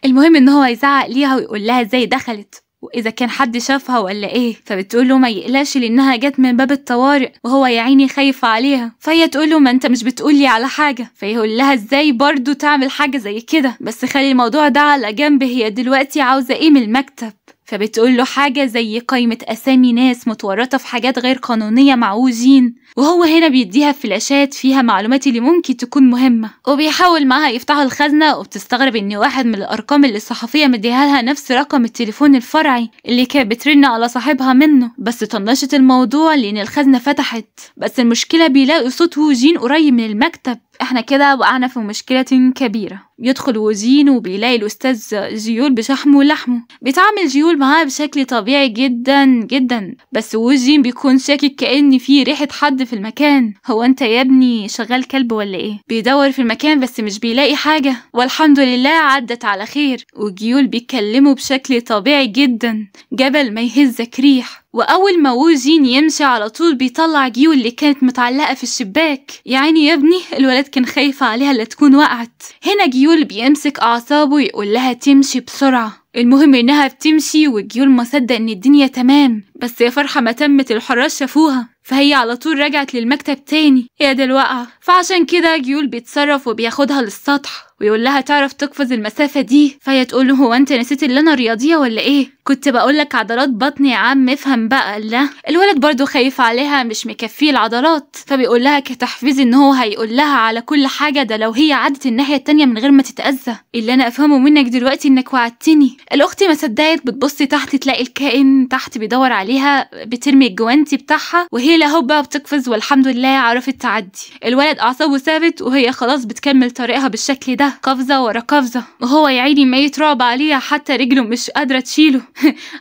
المهم ان هو يزعق ليها ويقول لها ازاي دخلت واذا كان حد شافها ولا ايه، فبتقول له ما يقلقش لانها جت من باب الطوارئ، وهو يا عيني خايف عليها. فهي تقول له ما انت مش بتقولي على حاجة، فيقول لها ازاي برضو تعمل حاجة زي كده، بس خلي الموضوع ده على جنب، هي دلوقتي عاوزه ايه من المكتب؟ فبتقول له حاجة زي قائمة أسامي ناس متورطة في حاجات غير قانونية مع وجين، وهو هنا بيديها فلاشات فيها معلومات اللي ممكن تكون مهمة، وبيحاول معاها يفتحوا الخزنة. وبتستغرب إن واحد من الأرقام اللي الصحفية مديها لها نفس رقم التليفون الفرعي اللي كانت بترن على صاحبها منه، بس طنشت الموضوع لأن الخزنة فتحت. بس المشكلة بيلاقوا صوت وجين قريب من المكتب. احنا كده وقعنا في مشكلة كبيرة. بيدخل وجين وبيلاقي الأستاذ جيول بشحمه ولحمه، بيتعامل جيول معاه بشكل طبيعي جدا جدا، بس وجين بيكون شاكك كأن في ريحة حد في المكان. هو انت يا ابني شغال كلب ولا ايه؟ بيدور في المكان بس مش بيلاقي حاجة، والحمد لله عدت على خير. وجيول بيتكلموا بشكل طبيعي جدا، جبل ما يهزك ريح. واول ما وجين يمشي على طول بيطلع جيول اللي كانت متعلقه في الشباك. يا عيني يا ابني الولد كان خايف عليها لا تكون وقعت. هنا جيول بيمسك اعصابه يقول لها تمشي بسرعة. المهم انها بتمشي وجيول ما صدق ان الدنيا تمام، بس يا فرحه ما تمت الحراس شافوها، فهي على طول رجعت للمكتب تاني. يا دي الوقعة. فعشان كده جيول بيتصرف وبياخدها للسطح ويقول لها تعرف تقفز المسافة دي؟ فهي تقول له هو انت نسيت اللي انا رياضية ولا ايه؟ كنت بقول لك عضلات بطني يا عم افهم بقى. لا الولد برضو خايف عليها مش مكفيه العضلات، فبيقول لها كتحفيز ان هو هيقول لها على كل حاجة، ده لو هي عدت الناحية التانية من غير ما تتأذى. اللي انا افهمه منك دلوقتي انك وعدتني. الاخت ما صدقت، بتبص تحت تلاقي الكائن تحت بيدور عليها، بترمي الجوانتي بتاعها وهي لا هوبا بتقفز، والحمد لله عرفت تعدي. الولد اعصابه ثابت وهي خلاص بتكمل طريقها بالشكل ده، قفزه ورا قفزه، وهو يا عيني ميت رعب عليها، حتى رجله مش قادرة تشيله.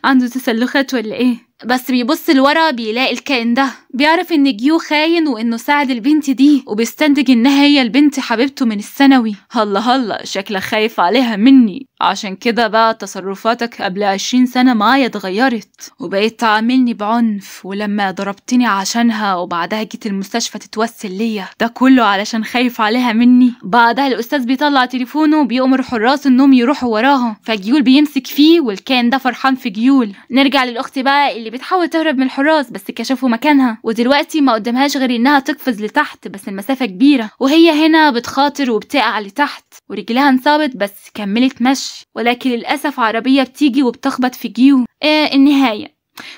عنده تسلخات ولا ايه؟ بس بيبص لورا بيلاقي الكائن ده، بيعرف ان جيو خاين وانه ساعد البنت دي، وبيستنتج انها هي البنت حبيبته من الثانوي. هلا هلا شكلك خايف عليها مني، عشان كده بقى تصرفاتك قبل 20 سنة معايا اتغيرت وبقيت تعاملني بعنف، ولما ضربتني عشانها وبعدها جيت المستشفى تتوسل ليا، ده كله علشان خايف عليها مني. بعدها الاستاذ بيطلع تليفونه وبيأمر حراس انهم يروحوا وراها، فجيول بيمسك فيه والكائن ده فرحان في جيول. نرجع للاخت بقى اللي بتحاول تهرب من الحراس بس كشفوا مكانها، ودلوقتي ما قدامهاش غير انها تقفز لتحت، بس المسافة كبيرة وهي هنا بتخاطر وبتقع لتحت ورجلها انصابت، بس كملت مشي، ولكن للأسف عربية بتيجي وبتخبط في جيو. النهاية،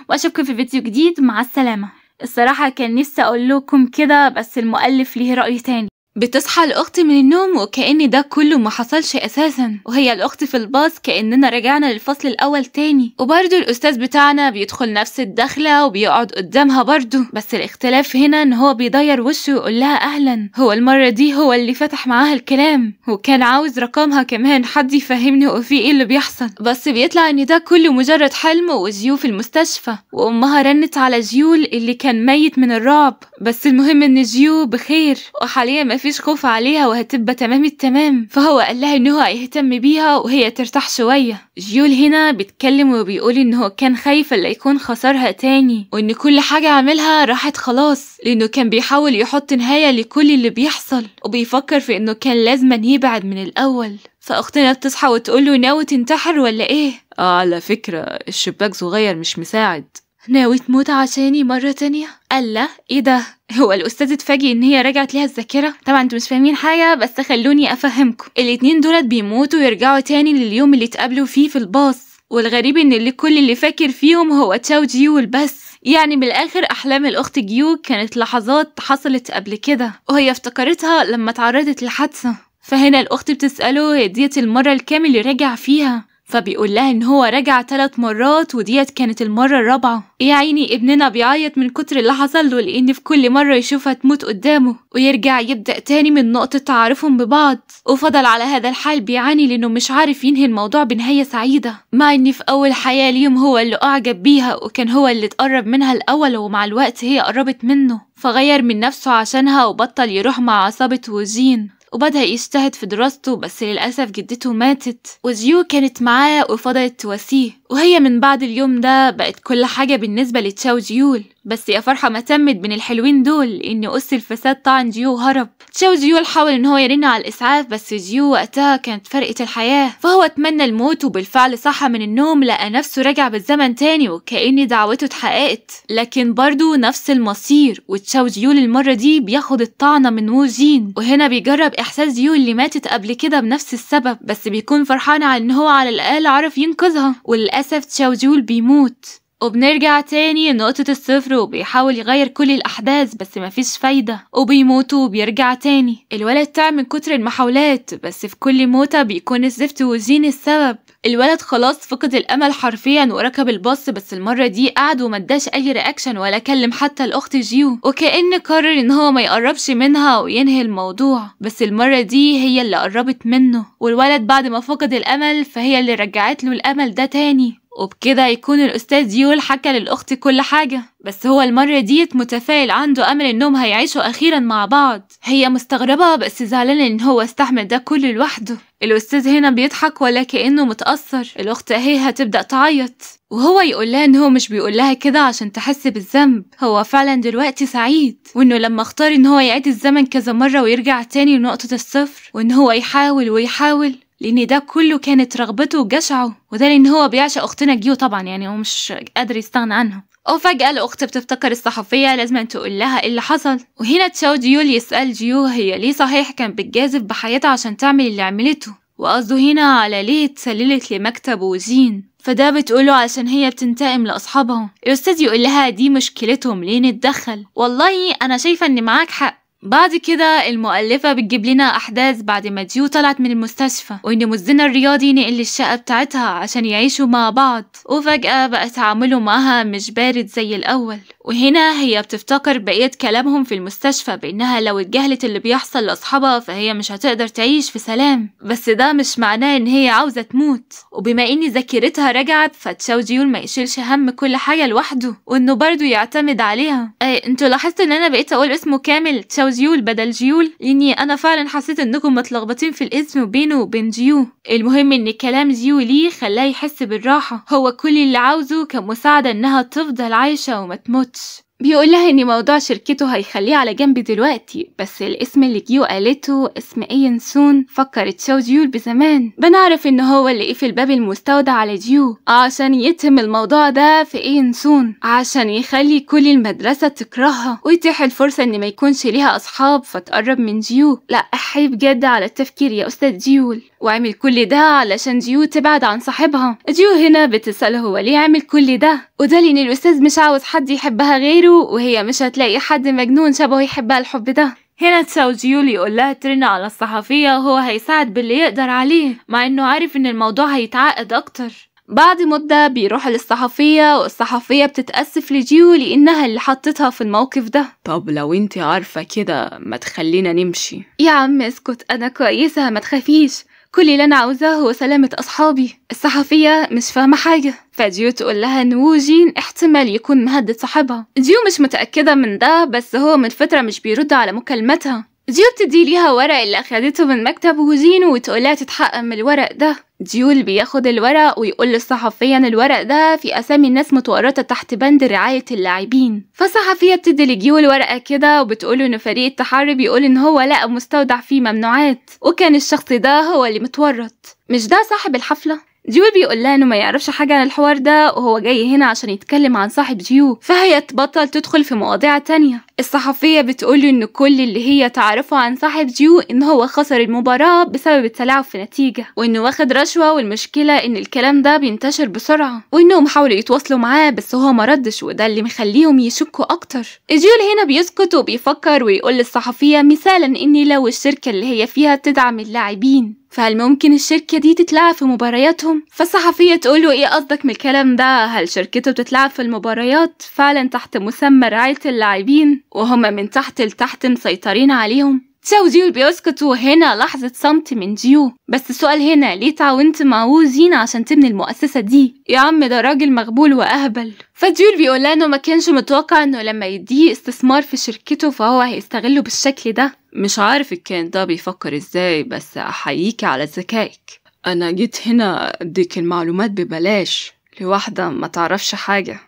واشوفكم في فيديو جديد، مع السلامة. الصراحة كان نفسي اقول لكم كده بس المؤلف ليه رأي تاني. بتصحى الأخت من النوم وكأن ده كله ما حصلش أساسا، وهي الأخت في الباص كأننا رجعنا للفصل الأول تاني. وبرده الأستاذ بتاعنا بيدخل نفس الدخلة وبيقعد قدامها برده، بس الاختلاف هنا إن هو بيضير وشه ويقول لها أهلا. هو المرة دي هو اللي فتح معاها الكلام وكان عاوز رقمها كمان، حد يفهمني هو في إيه اللي بيحصل. بس بيطلع إن ده كله مجرد حلم، وجيو في المستشفى وأمها رنت على جيول اللي كان ميت من الرعب، بس المهم إن جيو بخير وحاليا ما مفيش خوف عليها وهتبقى تمام التمام، فهو قال لها ان هو هيهتم بيها وهي ترتاح شوية. جيول هنا بيتكلم وبيقول ان هو كان خايف لا يكون خسرها تاني، وان كل حاجة عملها راحت خلاص، لانه كان بيحاول يحط نهاية لكل اللي بيحصل، وبيفكر في انه كان لازم يبعد من الاول. فاختنا بتصحى وتقوله ناوي تنتحر ولا ايه؟ على فكرة الشباك صغير مش مساعد. ناوي تموت عشاني مرة تانية؟ قال لا ايه ده، هو الاستاذ اتفاجئ ان هي رجعت ليها الذاكرة. طبعا انتوا مش فاهمين حاجة بس خلوني افهمكم. الاتنين دولت بيموتوا ويرجعوا تاني لليوم اللي اتقابلوا فيه في الباص، والغريب ان اللي كل اللي فاكر فيهم هو تشاو جيول بس. يعني من الاخر احلام الاخت جيو كانت لحظات حصلت قبل كده وهي افتكرتها لما تعرضت لحادثة. فهنا الاخت بتسأله هي ديت المرة الكام اللي رجع فيها، فبيقول لها ان هو رجع 3 مرات وديت كانت المرة الرابعة. يا عيني ابننا بيعيط من كتر اللي حصل له، لان في كل مرة يشوفها تموت قدامه ويرجع يبدأ تاني من نقطة تعارفهم ببعض، وفضل على هذا الحال بيعاني لانه مش عارف ينهي الموضوع بنهاية سعيدة، مع ان في اول حياة ليهم هو اللي اعجب بيها وكان هو اللي اتقرب منها الاول، ومع الوقت هي قربت منه، فغير من نفسه عشانها وبطل يروح مع عصابة وجين، وبدأ يجتهد في دراسته، بس للأسف جدته ماتت وجيو كانت معاه وفضلت تواسيه، وهي من بعد اليوم ده بقت كل حاجة بالنسبة لتشاو جيول. بس يا فرحة ما تمت بين الحلوين دول، إن أس الفساد طعن جيو وهرب. تشاو جيول حاول إن هو يرن على الإسعاف، بس جيو وقتها كانت فرقة الحياة، فهو اتمنى الموت، وبالفعل صحى من النوم لقى نفسه رجع بالزمن تاني وكأن دعوته اتحققت، لكن برضه نفس المصير. وتشاو جيول المرة دي بياخد الطعنة من ووجين، وهنا بيجرب إحساس جيو اللي ماتت قبل كده بنفس السبب، بس بيكون فرحان على إن هو على الأقل عرف ينقذها، وللأسف تشاو جيول بيموت. وبنرجع تاني لنقطة الصفر، وبيحاول يغير كل الأحداث بس مفيش فايدة، وبيموت وبيرجع تاني. الولد تعب من كتر المحاولات، بس في كل موتة بيكون الزفت وجين السبب. الولد خلاص فقد الأمل حرفيا وركب الباص، بس المرة دي قعد ومداش أي reaction ولا كلم حتى الأخت جيو، وكأن قرر إن هو ما يقربش منها وينهي الموضوع، بس المرة دي هي اللي قربت منه، والولد بعد ما فقد الأمل فهي اللي رجعت له الأمل ده تاني. وبكده يكون الأستاذ يول حكى للأخت كل حاجة، بس هو المرة ديت متفائل، عنده أمل إنهم هيعيشوا أخيرا مع بعض. هي مستغربة بس زعلانة إن هو استحمل ده كله لوحده. الأستاذ هنا بيضحك ولا كأنه متأثر. الأخت أهي هتبدأ تعيط، وهو يقول لها إن هو مش بيقول لها كده عشان تحس بالذنب، هو فعلا دلوقتي سعيد، وإنه لما اختار إن هو يعيد الزمن كذا مرة ويرجع تاني لنقطة الصفر، وإن هو يحاول ويحاول، لان ده كله كانت رغبته وجشعه، وده لان هو بيعشق اختنا جيو طبعا، يعني هو مش قادر يستغنى عنها. وفجأة الأخت بتفتكر الصحفية لازم تقول لها ايه اللي حصل، وهنا تشاو جيول يسأل جيو هي ليه صحيح كان بتجازف بحياتها عشان تعمل اللي عملته، وقصده هنا على ليه اتسللت لمكتب وجين، فده بتقوله عشان هي بتنتقم لأصحابها. الأستاذ يقول لها دي مشكلتهم ليه نتدخل، والله أنا شايفة إن معاك حق. بعد كده المؤلفة بتجيب لنا أحداث بعد ما جيو طلعت من المستشفى، وإن مزنا الرياضي نقل للشقة بتاعتها عشان يعيشوا مع بعض، وفجأة بقى تعامله معاها مش بارد زي الأول. وهنا هي بتفتكر بقية كلامهم في المستشفى بإنها لو اتجاهلت اللي بيحصل لأصحابها فهي مش هتقدر تعيش في سلام، بس ده مش معناه إن هي عاوزة تموت. وبما إن ذاكرتها رجعت فتشاو جيول ما يشيلش هم كل حاجة لوحده، وإنه برضه يعتمد عليها. انتوا لاحظتوا إن أنا بقيت أقول اسمه كامل تشاو جيول بدل جيول، لاني انا فعلا حسيت انكم متلخبطين في الاسم بينه وبين جيو. المهم ان كلام جيو ليه خلاه يحس بالراحه، هو كل اللي عاوزه كمساعده انها تفضل عايشه وما تموتش. بيقول لها ان موضوع شركته هيخليه على جنب دلوقتي، بس الاسم اللي جيو قالته اسم اين سون فكر تشاو جيول بزمان. بنعرف ان هو اللي قفل باب المستودع على جيو عشان يتم الموضوع ده في اين سون، عشان يخلي كل المدرسة تكرهها ويتيح الفرصة ان ما يكونش ليها اصحاب فتقرب من جيو. لا احي بجد على التفكير يا استاذ جيول، وعمل كل ده علشان جيو تبعد عن صاحبها. جيو هنا بتسأله هو ليه عمل كل ده، وده لان الاستاذ مش عاوز حد يحبها غيره، وهي مش هتلاقي حد مجنون شبهه يحبها الحب ده. هنا تشاو جيول يقول لها ترن على الصحفية وهو هيساعد باللي يقدر عليه، مع انه عارف ان الموضوع هيتعقد اكتر. بعد مدة بيروح للصحفية، والصحفية بتتأسف لجيو لأنها اللي حطتها في الموقف ده. طب لو انت عارفة كده ما تخلينا نمشي. يا عم اسكت، انا كويسة ما تخافيش، كل اللي انا عاوزاه هو سلامة اصحابي. الصحفية مش فاهمة حاجة، فجيو تقول لها ان ووجين احتمال يكون مهدد صاحبها. جيو مش متأكدة من ده، بس هو من فترة مش بيرد على مكالمتها. جيو بتدي ليها ورق اللي أخدته من مكتب وجين وتقولها تتحقق من الورق ده. جيول بياخد الورق ويقول للصحفية ان الورق ده في اسامي الناس متورطة تحت بند رعاية اللاعبين. فالصحفية بتدي لجيول ورقة كده وبتقوله ان فريق التحري بيقول ان هو لقى مستودع فيه ممنوعات وكان الشخص ده هو اللي متورط، مش ده صاحب الحفلة؟ جيول بيقول لها انه ما يعرفش حاجة عن الحوار ده وهو جاي هنا عشان يتكلم عن صاحب جيو، فهي تبطل تدخل في مواضيع تانية. الصحفية بتقول ان كل اللي هي تعرفه عن صاحب جيو ان هو خسر المباراة بسبب التلاعب في نتيجة وانه واخد رشوة، والمشكلة ان الكلام ده بينتشر بسرعة وانهم حاولوا يتواصلوا معاه بس هو ما ردش، وده اللي مخليهم يشكوا اكتر. جيول هنا بيسكت وبيفكر ويقول للصحفية مثالا ان لو الشركة اللي هي فيها تدعم اللاعبين فهل ممكن الشركة دي تتلعب في مبارياتهم؟ فالصحفية تقوله ايه قصدك من الكلام ده؟ هل شركته بتتلعب في المباريات فعلا تحت مسمى رعاية اللاعبين وهما من تحت لتحت مسيطرين عليهم؟ تشاو جيول بيسكت، وهنا لحظة صمت من جيو. بس السؤال هنا ليه تعاونت مع ووجين عشان تبني المؤسسة دي؟ يا عم ده راجل مغبول وأهبل. فجيول بيقول لها انه ما كانش متوقع انه لما يديه استثمار في شركته فهو هيستغله بالشكل ده. مش عارف كان ده بيفكر ازاي، بس احييك على ذكائك. انا جيت هنا اديك المعلومات ببلاش لواحدة ما تعرفش حاجة.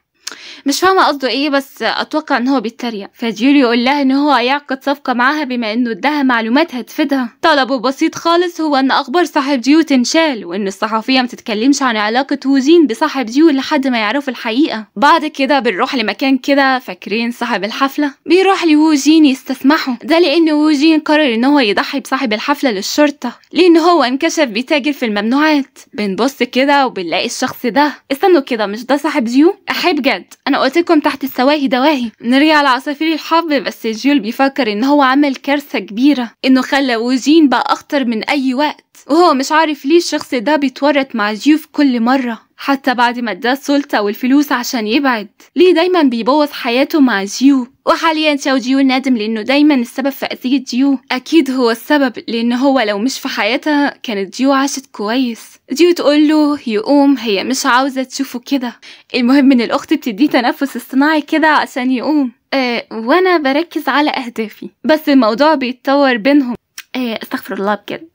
مش فاهمة قصده ايه بس اتوقع ان هو بيتريق. فجيول يقول لها ان هو هيعقد صفقة معاها بما انه اداها معلومات هتفيدها. طلبه بسيط خالص هو ان اخبار صاحب جيو تنشال وان الصحفية ما تتكلمش عن علاقة وجين بصاحب جيو لحد ما يعرفوا الحقيقة. بعد كده بنروح لمكان كده فاكرين صاحب الحفلة بيروح لوجين يستسمحه، ده لان وجين قرر ان هو يضحي بصاحب الحفلة للشرطة لان هو انكشف بيتاجر في الممنوعات. بنبص كده وبنلاقي الشخص ده، استنوا كده مش ده صاحب جيو؟ احب جد انا قلت لكم تحت السواهي دواهي. نرجع لعصافير الحب، بس جيول بيفكر ان هو عمل كارثة كبيرة انه خلى وجين بقى اخطر من اي وقت، وهو مش عارف ليه الشخص ده بيتورط مع جيو في كل مرة حتى بعد ما اداه السلطة والفلوس عشان يبعد، ليه دايما بيبوظ حياته مع جيو؟ وحاليا تشاو جيو نادم لانه دايما السبب في اذية جيو، اكيد هو السبب لان هو لو مش في حياتها كانت جيو عاشت كويس. جيو تقول له يقوم، هي مش عاوزة تشوفه كده. المهم ان الاخت بتديه تنفس اصطناعي كده عشان يقوم. وانا بركز على اهدافي، بس الموضوع بيتطور بينهم. استغفر الله بجد.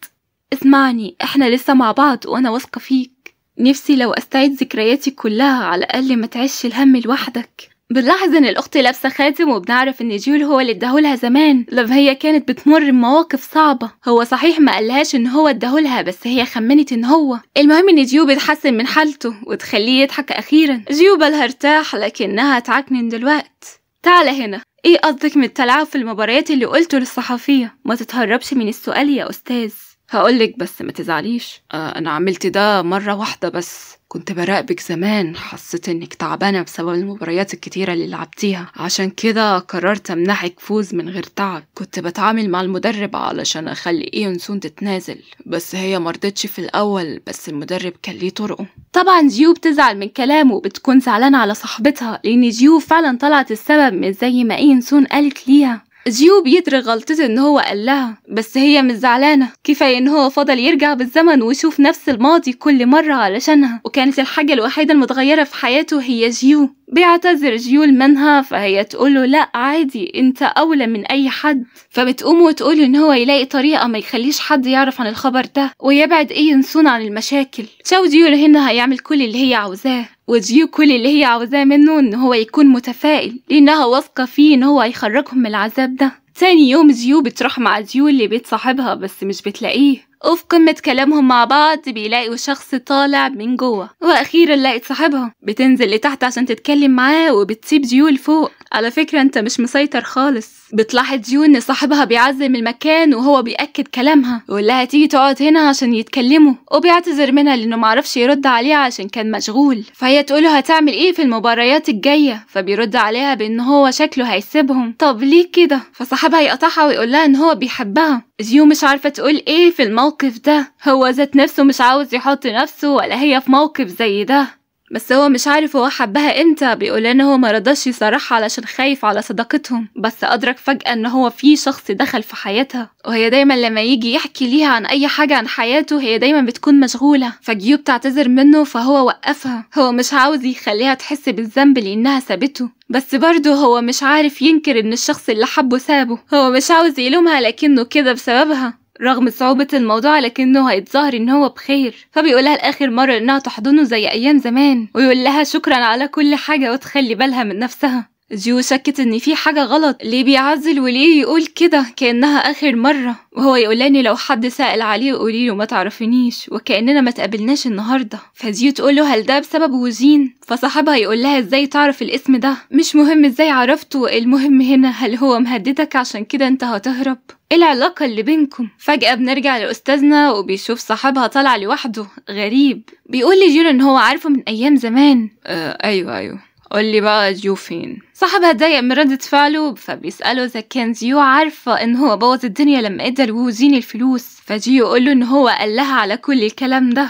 اسمعني، احنا لسه مع بعض وانا واثقة فيك، نفسي لو استعيد ذكرياتي كلها على الاقل ما تعيش الهم لوحدك. بنلاحظ ان الاخت لابسه خاتم وبنعرف ان جيول هو اللي اداهولها زمان لما هي كانت بتمر بمواقف صعبة. هو صحيح ما قالهاش ان هو اداهولها بس هي خمنت ان هو. المهم ان جيو بتحسن من حالته وتخليه يضحك اخيرا. جيو بالها ارتاح لكنها تعكنن دلوقت. تعال هنا، ايه قصدك من التلاعب في المباريات اللي قلته للصحفيه؟ ما تتهربش من السؤال يا استاذ. هقولك بس ما تزعليش، انا عملت ده مرة واحدة بس، كنت براقبك زمان، حسيت انك تعبانة بسبب المباريات الكتيرة اللي لعبتيها، عشان كده قررت امنحك فوز من غير تعب. كنت بتعامل مع المدرب علشان اخلي ايونسون تتنازل، بس هي مرضتش في الاول، بس المدرب كان ليه طرقه. طبعا جيو بتزعل من كلامه وبتكون زعلانة على صاحبتها لان جيو فعلا طلعت السبب مش زي ما ايونسون قالت ليها. جيو بيدري غلطته ان هو قال لها، بس هي مش زعلانة، كفاية ان هو فضل يرجع بالزمن ويشوف نفس الماضي كل مرة علشانها، وكانت الحاجة الوحيدة المتغيره في حياته هي جيو. بيعتذر جيول منها فهي تقوله لا عادي انت اولى من اي حد، فبتقوم وتقول ان هو يلاقي طريقه ما يخليش حد يعرف عن الخبر ده ويبعد ايونسون عن المشاكل. تشاو جيول هنا هيعمل كل اللي هي عاوزاه، وجيو كل اللي هي عاوزاه منه ان هو يكون متفائل لانها واثقة فيه ان هو هيخرجهم من العذاب ده. تاني يوم جيو بتروح مع جيو لبيت صاحبها بس مش بتلاقيه، وفي قمة كلامهم مع بعض بيلاقوا شخص طالع من جوه، واخيرا لقت صاحبها. بتنزل لتحت عشان تتكلم معاه وبتسيب جيو لفوق. على فكرة انت مش مسيطر خالص. بتلاحظ جيو ان صاحبها بيعزم المكان وهو بيأكد كلامها ويقول لها تيجي تقعد هنا عشان يتكلموا، وبيعتذر منها لانه معرفش يرد عليها عشان كان مشغول. فهي تقوله هتعمل ايه في المباريات الجاية، فبيرد عليها بان هو شكله هيسيبهم. طب ليه كده؟ فصاحبها يقطعها ويقول لها ان هو بيحبها. جيو مش عارفة تقول ايه في الموقف ده، هو ذات نفسه مش عاوز يحط نفسه ولا هي في موقف زي ده. بس هو مش عارف هو حبها امتى. بيقول ان هو ما رضاش يصارحها علشان خايف على صداقتهم، بس ادرك فجأة ان هو في شخص دخل في حياتها، وهي دايما لما يجي يحكي ليها عن اي حاجة عن حياته هي دايما بتكون مشغولة. فجيو بتعتذر منه فهو وقفها، هو مش عاوز يخليها تحس بالذنب لانها سابته، بس برضه هو مش عارف ينكر ان الشخص اللي حبه سابه. هو مش عاوز يلومها لكنه كده بسببها رغم صعوبة الموضوع، لكنه هيتظاهر ان هو بخير. فبيقولها لآخر مرة انها تحضنه زي ايام زمان، ويقول لها شكرا على كل حاجة وتخلي بالها من نفسها. جيو شكت ان في حاجة غلط، ليه بيعزل وليه يقول كده كأنها اخر مرة، وهو يقولاني لو حد سأل عليه قوليله ما تعرفنيش وكأننا ما تقابلناش النهاردة. فجيو تقوله هل ده بسبب وجين؟ فصاحبها يقول لها ازاي تعرف الاسم ده؟ مش مهم ازاي عرفته، المهم هنا هل هو مهددك عشان كده انت هتهرب؟ ايه العلاقة اللي بينكم؟ فجأة بنرجع لأستاذنا وبيشوف صاحبها طالع لوحده غريب، بيقول لجيو ان هو عارفه من ايام زمان. ايوه قولي بقى جيو فين؟ صاحبها اتضايق من ردة فعله، فبيسأله إذا كان جيو عارفة إن هو بوظ الدنيا لما ادى لوجين الفلوس. فجيو يقول له إن هو قال لها على كل الكلام ده.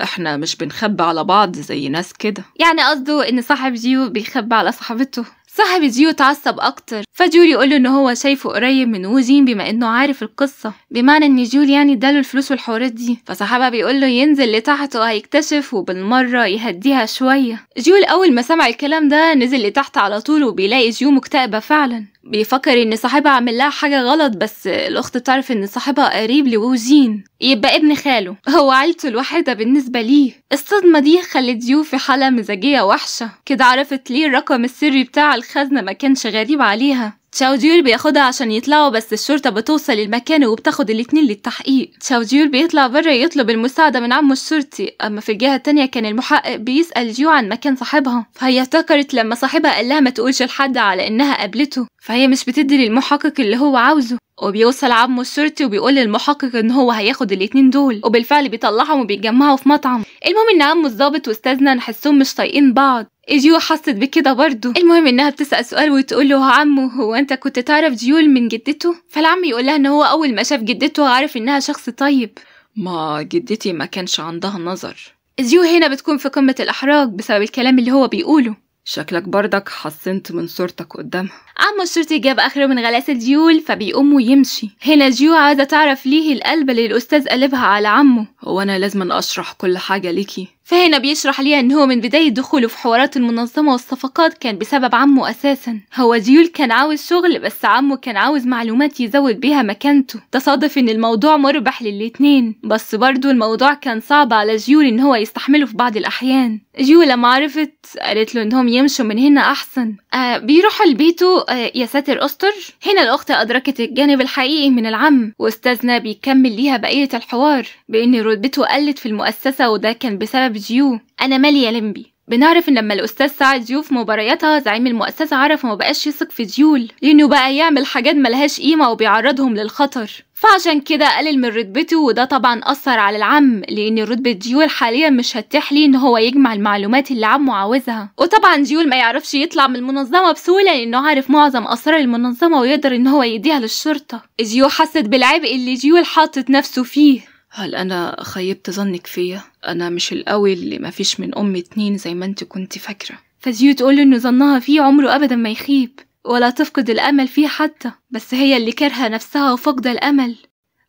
احنا مش بنخبي على بعض زي ناس كده، يعني قصده إن صاحب جيو بيخبي على صاحبته. صاحب جيو اتعصب اكتر، فجول يقول له ان هو شايفه قريب من وجين بما انه عارف القصه، بمعنى ان جول يعني اداله الفلوس والحوارات دي. فصاحبها بيقول له ينزل لتحت وهيكتشف وبالمره يهديها شويه. جول اول ما سمع الكلام ده نزل لتحت على طول، وبيلاقي جيو مكتئبه فعلا، بيفكر ان صاحبها عمل لها حاجه غلط، بس الاخت بتعرف ان صاحبها قريب لوجين، يبقى ابن خاله، هو عيلته الوحيده بالنسبه ليه. الصدمه دي خلت جيو في حاله مزاجيه وحشه كده، عرفت ليه الرقم السري بتاع الخزنه ما كانش غريب عليها. تشاو جيول بياخدها عشان يطلعوا، بس الشرطة بتوصل المكان وبتاخد الاتنين للتحقيق. تشاو جيول بيطلع بره يطلب المساعدة من عمه الشرطي. اما في الجهة التانية كان المحقق بيسأل جيو عن مكان صاحبها، فهي افتكرت لما صاحبها قال لها ما تقولش لحد على انها قابلته، فهي مش بتدي للمحقق اللي هو عاوزه. وبيوصل عمه الشرطي وبيقول للمحقق ان هو هياخد الاتنين دول، وبالفعل بيطلعهم وبيتجمعوا في مطعم. المهم ان عمه الضابط واستاذنا نحسهم مش طايقين بعض، جيو حست بكده برضه. المهم انها بتسأل سؤال وتقول له عمو هو انت كنت تعرف جيول من جدته؟ فالعم يقول لها ان هو اول ما شاف جدته عرف انها شخص طيب، ما جدتي ما كانش عندها نظر. جيو هنا بتكون في قمة الاحراج بسبب الكلام اللي هو بيقوله. شكلك بردك حسنت من صورتك قدامها. عمو الشرطي جاب اخره من غلاسة جيول فبيقوم ويمشي. هنا جيو عايزة تعرف ليه القلب اللي الاستاذ قلبها على عمه. هو انا لازم اشرح كل حاجة ليكي؟ فهنا بيشرح ليها ان هو من بداية دخوله في حوارات المنظمة والصفقات كان بسبب عمه اساسا. هو جيول كان عاوز شغل بس عمه كان عاوز معلومات يزود بيها مكانته. تصادف ان الموضوع مربح للاتنين، بس برضو الموضوع كان صعب على جيول ان هو يستحمله في بعض الاحيان. جيول لما عرفت قالت له انهم يمشوا من هنا احسن. بيروحوا لبيته. يا ساتر استر. هنا الاخت ادركت الجانب الحقيقي من العم، واستاذنا بيكمل ليها بقية الحوار بان رتبته قلت في المؤسسة وده كان بسبب جيو. انا مالي يا لمبي. بنعرف ان لما الاستاذ ساعد جيو في مبارياتها زعيم المؤسسه عرف وما بقاش يثق في جيول لانه بقى يعمل حاجات ملهاش قيمه وبيعرضهم للخطر، فعشان كده قلل من رتبته، وده طبعا اثر على العم لان رتبه جيول حاليا مش هتتيح ليه ان هو يجمع المعلومات اللي عمه عاوزها. وطبعا جيول ما يعرفش يطلع من المنظمه بسهوله لانه عارف معظم اسرار المنظمه ويقدر ان هو يديها للشرطه. جيو حست بالعبء اللي جيول حاطط نفسه فيه. هل أنا خيبت ظنك فيا؟ أنا مش القوي اللي مفيش من أم اتنين زي ما انت كنت فاكرة. فجيو تقوله إنه ظنها فيه عمره أبدا ما يخيب ولا تفقد الأمل فيه حتى، بس هي اللي كارهة نفسها وفقد الأمل.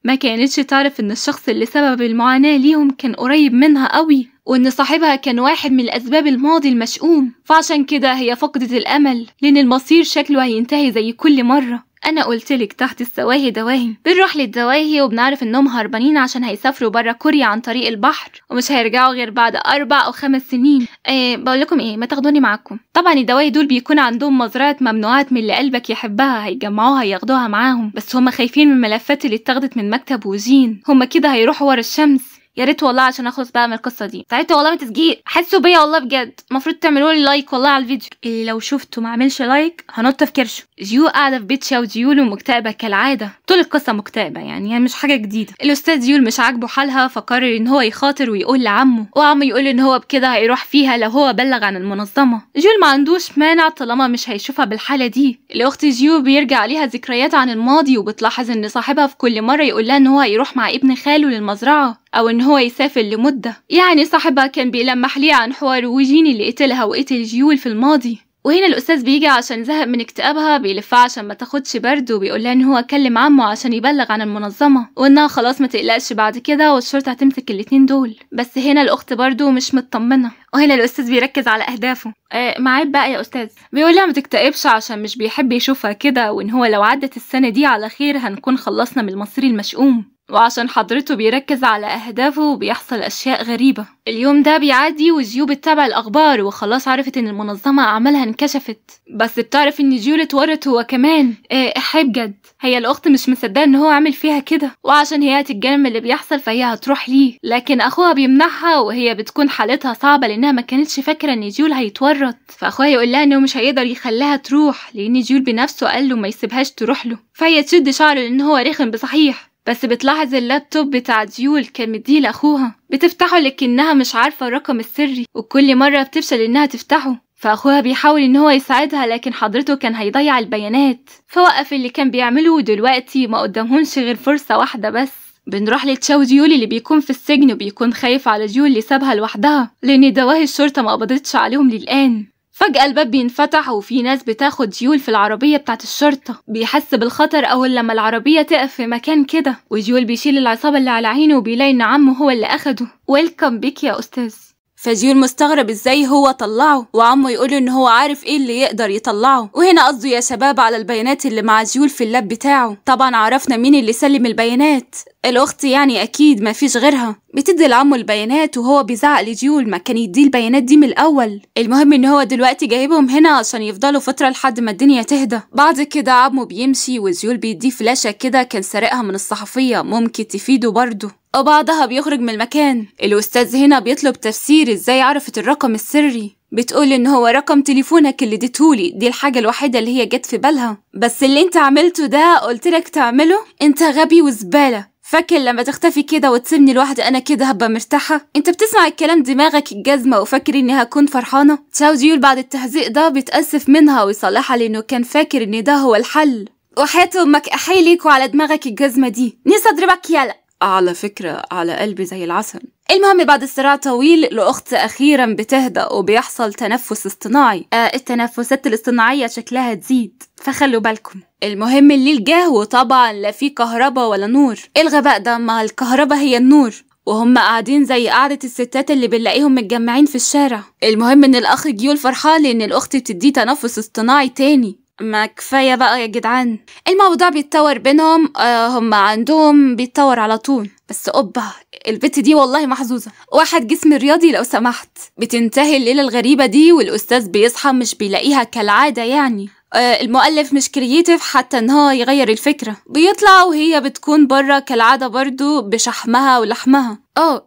ما كانتش تعرف إن الشخص اللي سبب المعاناة ليهم كان قريب منها قوي، وإن صاحبها كان واحد من الأسباب الماضي المشؤوم، فعشان كده هي فقدت الأمل لأن المصير شكله هينتهي زي كل مرة. انا قلتلك تحت السواهي دواهي. بنروح للدواهي وبنعرف انهم هربانين عشان هيسافروا برا كوريا عن طريق البحر ومش هيرجعوا غير بعد 4 أو 5 سنين. بقول لكم ايه، ما تاخدوني معاكم. طبعا الدواهي دول بيكون عندهم مزرعه ممنوعات من اللي قلبك يحبها، هيجمعوها ياخدوها معاهم، بس هم خايفين من الملفات اللي اتاخدت من مكتب وجين، هم كده هيروحوا ورا الشمس. يا ريت والله عشان اخلص بقى من القصه دي. تعبت والله من التسجيل، حسوا بيا والله بجد. المفروض تعملوا لي like والله على الفيديو، اللي لو شفته ما عملش like هنط في كرشه. جيو قاعده في بيت شاو جيول ومكتئبه كالعاده، طول القصه مكتئبه يعني مش حاجه جديده. الاستاذ جيول مش عاجبه حالها فقرر ان هو يخاطر ويقول لعمه، وعمه يقول ان هو بكده هيروح فيها لو هو بلغ عن المنظمه. جيول ما عندوش مانع طالما مش هيشوفها بالحاله دي. الاخت جيو بيرجع عليها ذكريات عن الماضي، وبتلاحظ ان صاحبها في كل مره يقول لها ان هو هيروح مع ابن خاله للمزرعه أو إن هو يسافر لمدة. يعني صاحبها كان بيلمح ليه عن حوار وجين اللي قتلها وقتل جيول في الماضي. وهنا الأستاذ بيجي عشان زهق من اكتئابها، بيلفها عشان ما تاخدش برد، وبيقول لها إن هو كلم عمه عشان يبلغ عن المنظمة وإنها خلاص ما تقلقش بعد كده والشرطة هتمسك الاتنين دول. بس هنا الأخت برضو مش مطمنة، وهنا الأستاذ بيركز على أهدافه. معاد بقى يا أستاذ. بيقول لها ما تكتئبش عشان مش بيحب يشوفها كده، وإن هو لو عدت السنة دي على خير هنكون خلصنا من المصير المشؤوم. وعشان حضرته بيركز على أهدافه وبيحصل أشياء غريبة. اليوم ده بيعدي وجيو بتتابع الأخبار وخلاص عرفت إن المنظمة أعمالها انكشفت، بس بتعرف إن جيول اتورط هو كمان. إحي بجد، هي الأخت مش مصدقة إن هو عامل فيها كده، وعشان هي هتتجنن من اللي بيحصل فهي هتروح ليه، لكن أخوها بيمنعها وهي بتكون حالتها صعبة لأنها ما كانتش فاكرة إن جيول هيتورط. فأخوها يقول لها إنه مش هيقدر يخليها تروح لأن جيول بنفسه قال له ما يسيبهاش تروح له، فهي تشد شعره لأن هو رخم بصحيح. بس بتلاحظ اللابتوب بتاع جيول كان مديه لاخوها، بتفتحه لكنها مش عارفه الرقم السري، وكل مره بتفشل انها تفتحه. فاخوها بيحاول ان هو يساعدها لكن حضرته كان هيضيع البيانات، فوقف اللي كان بيعمله، ودلوقتي ما قدامهمش غير فرصه واحده بس. بنروح لتشاو جيول اللي بيكون في السجن وبيكون خايف على جيول اللي سابها لوحدها لان دواهي الشرطه ما قبضتش عليهم للان. فجأة الباب بينفتح وفي ناس بتاخد جيول في العربية بتاعت الشرطة. بيحس بالخطر أول لما العربية تقف في مكان كده، وجيول بيشيل العصابة اللي على عينه وبيلاقي إن عمه هو اللي أخده. welcome back يا أستاذ. فجيول مستغرب ازاي هو طلعه، وعمه يقول ان هو عارف ايه اللي يقدر يطلعه. وهنا قصده يا شباب على البيانات اللي مع جيول في ال lap بتاعه. طبعا عرفنا مين اللي سلم البيانات، الاخت يعني اكيد ما فيش غيرها. بتدي لعمه البيانات وهو بيزعق لجيول ما كان يديه البيانات دي من الاول. المهم ان هو دلوقتي جايبهم هنا عشان يفضلوا فتره لحد ما الدنيا تهدى. بعد كده عمه بيمشي وجيول بيديه فلاشه كده كان سارقها من الصحفيه ممكن تفيده برضه، وبعدها بيخرج من المكان. الأستاذ هنا بيطلب تفسير ازاي عرفت الرقم السري. بتقول ان هو رقم تليفونك اللي اديتهولي، دي الحاجة الوحيدة اللي هي جت في بالها، بس اللي انت عملته ده قلتلك تعمله، انت غبي وزبالة، فاكر لما تختفي كده وتسيبني لوحدي انا كده هبقى مرتاحة؟ انت بتسمع الكلام دماغك الجزمة وفاكر اني هكون فرحانة؟ تشاو جيول بعد التهزيق ده بيتأسف منها ويصالحها لانه كان فاكر ان ده هو الحل. وحياة امك احيليك وعلى دماغك الجزمة دي، نفسي اضربك يالا. على فكرة على قلبي زي العسل. المهم بعد صراع طويل الأخت أخيرا بتهدأ وبيحصل تنفس اصطناعي. التنفسات الاصطناعية شكلها تزيد فخلوا بالكم. المهم الليل جه وطبعا لا في كهرباء ولا نور. الغباء ده، ما الكهرباء هي النور، وهم قاعدين زي قعدة الستات اللي بنلاقيهم متجمعين في الشارع. المهم ان الأخ جيول فرحان لأن الأخت بتديه تنفس اصطناعي تاني. ما كفاية بقى يا جدعان. الموضوع بيتطور بينهم، هم عندهم بيتطور على طول. بس اوبا البت دي والله محظوظة، واحد جسم رياضي لو سمحت. بتنتهي الليلة الغريبة دي والأستاذ بيصحى مش بيلاقيها كالعادة يعني. المؤلف مش creative حتى ان هو يغير الفكرة. بيطلع وهي بتكون برا كالعادة برضو بشحمها ولحمها.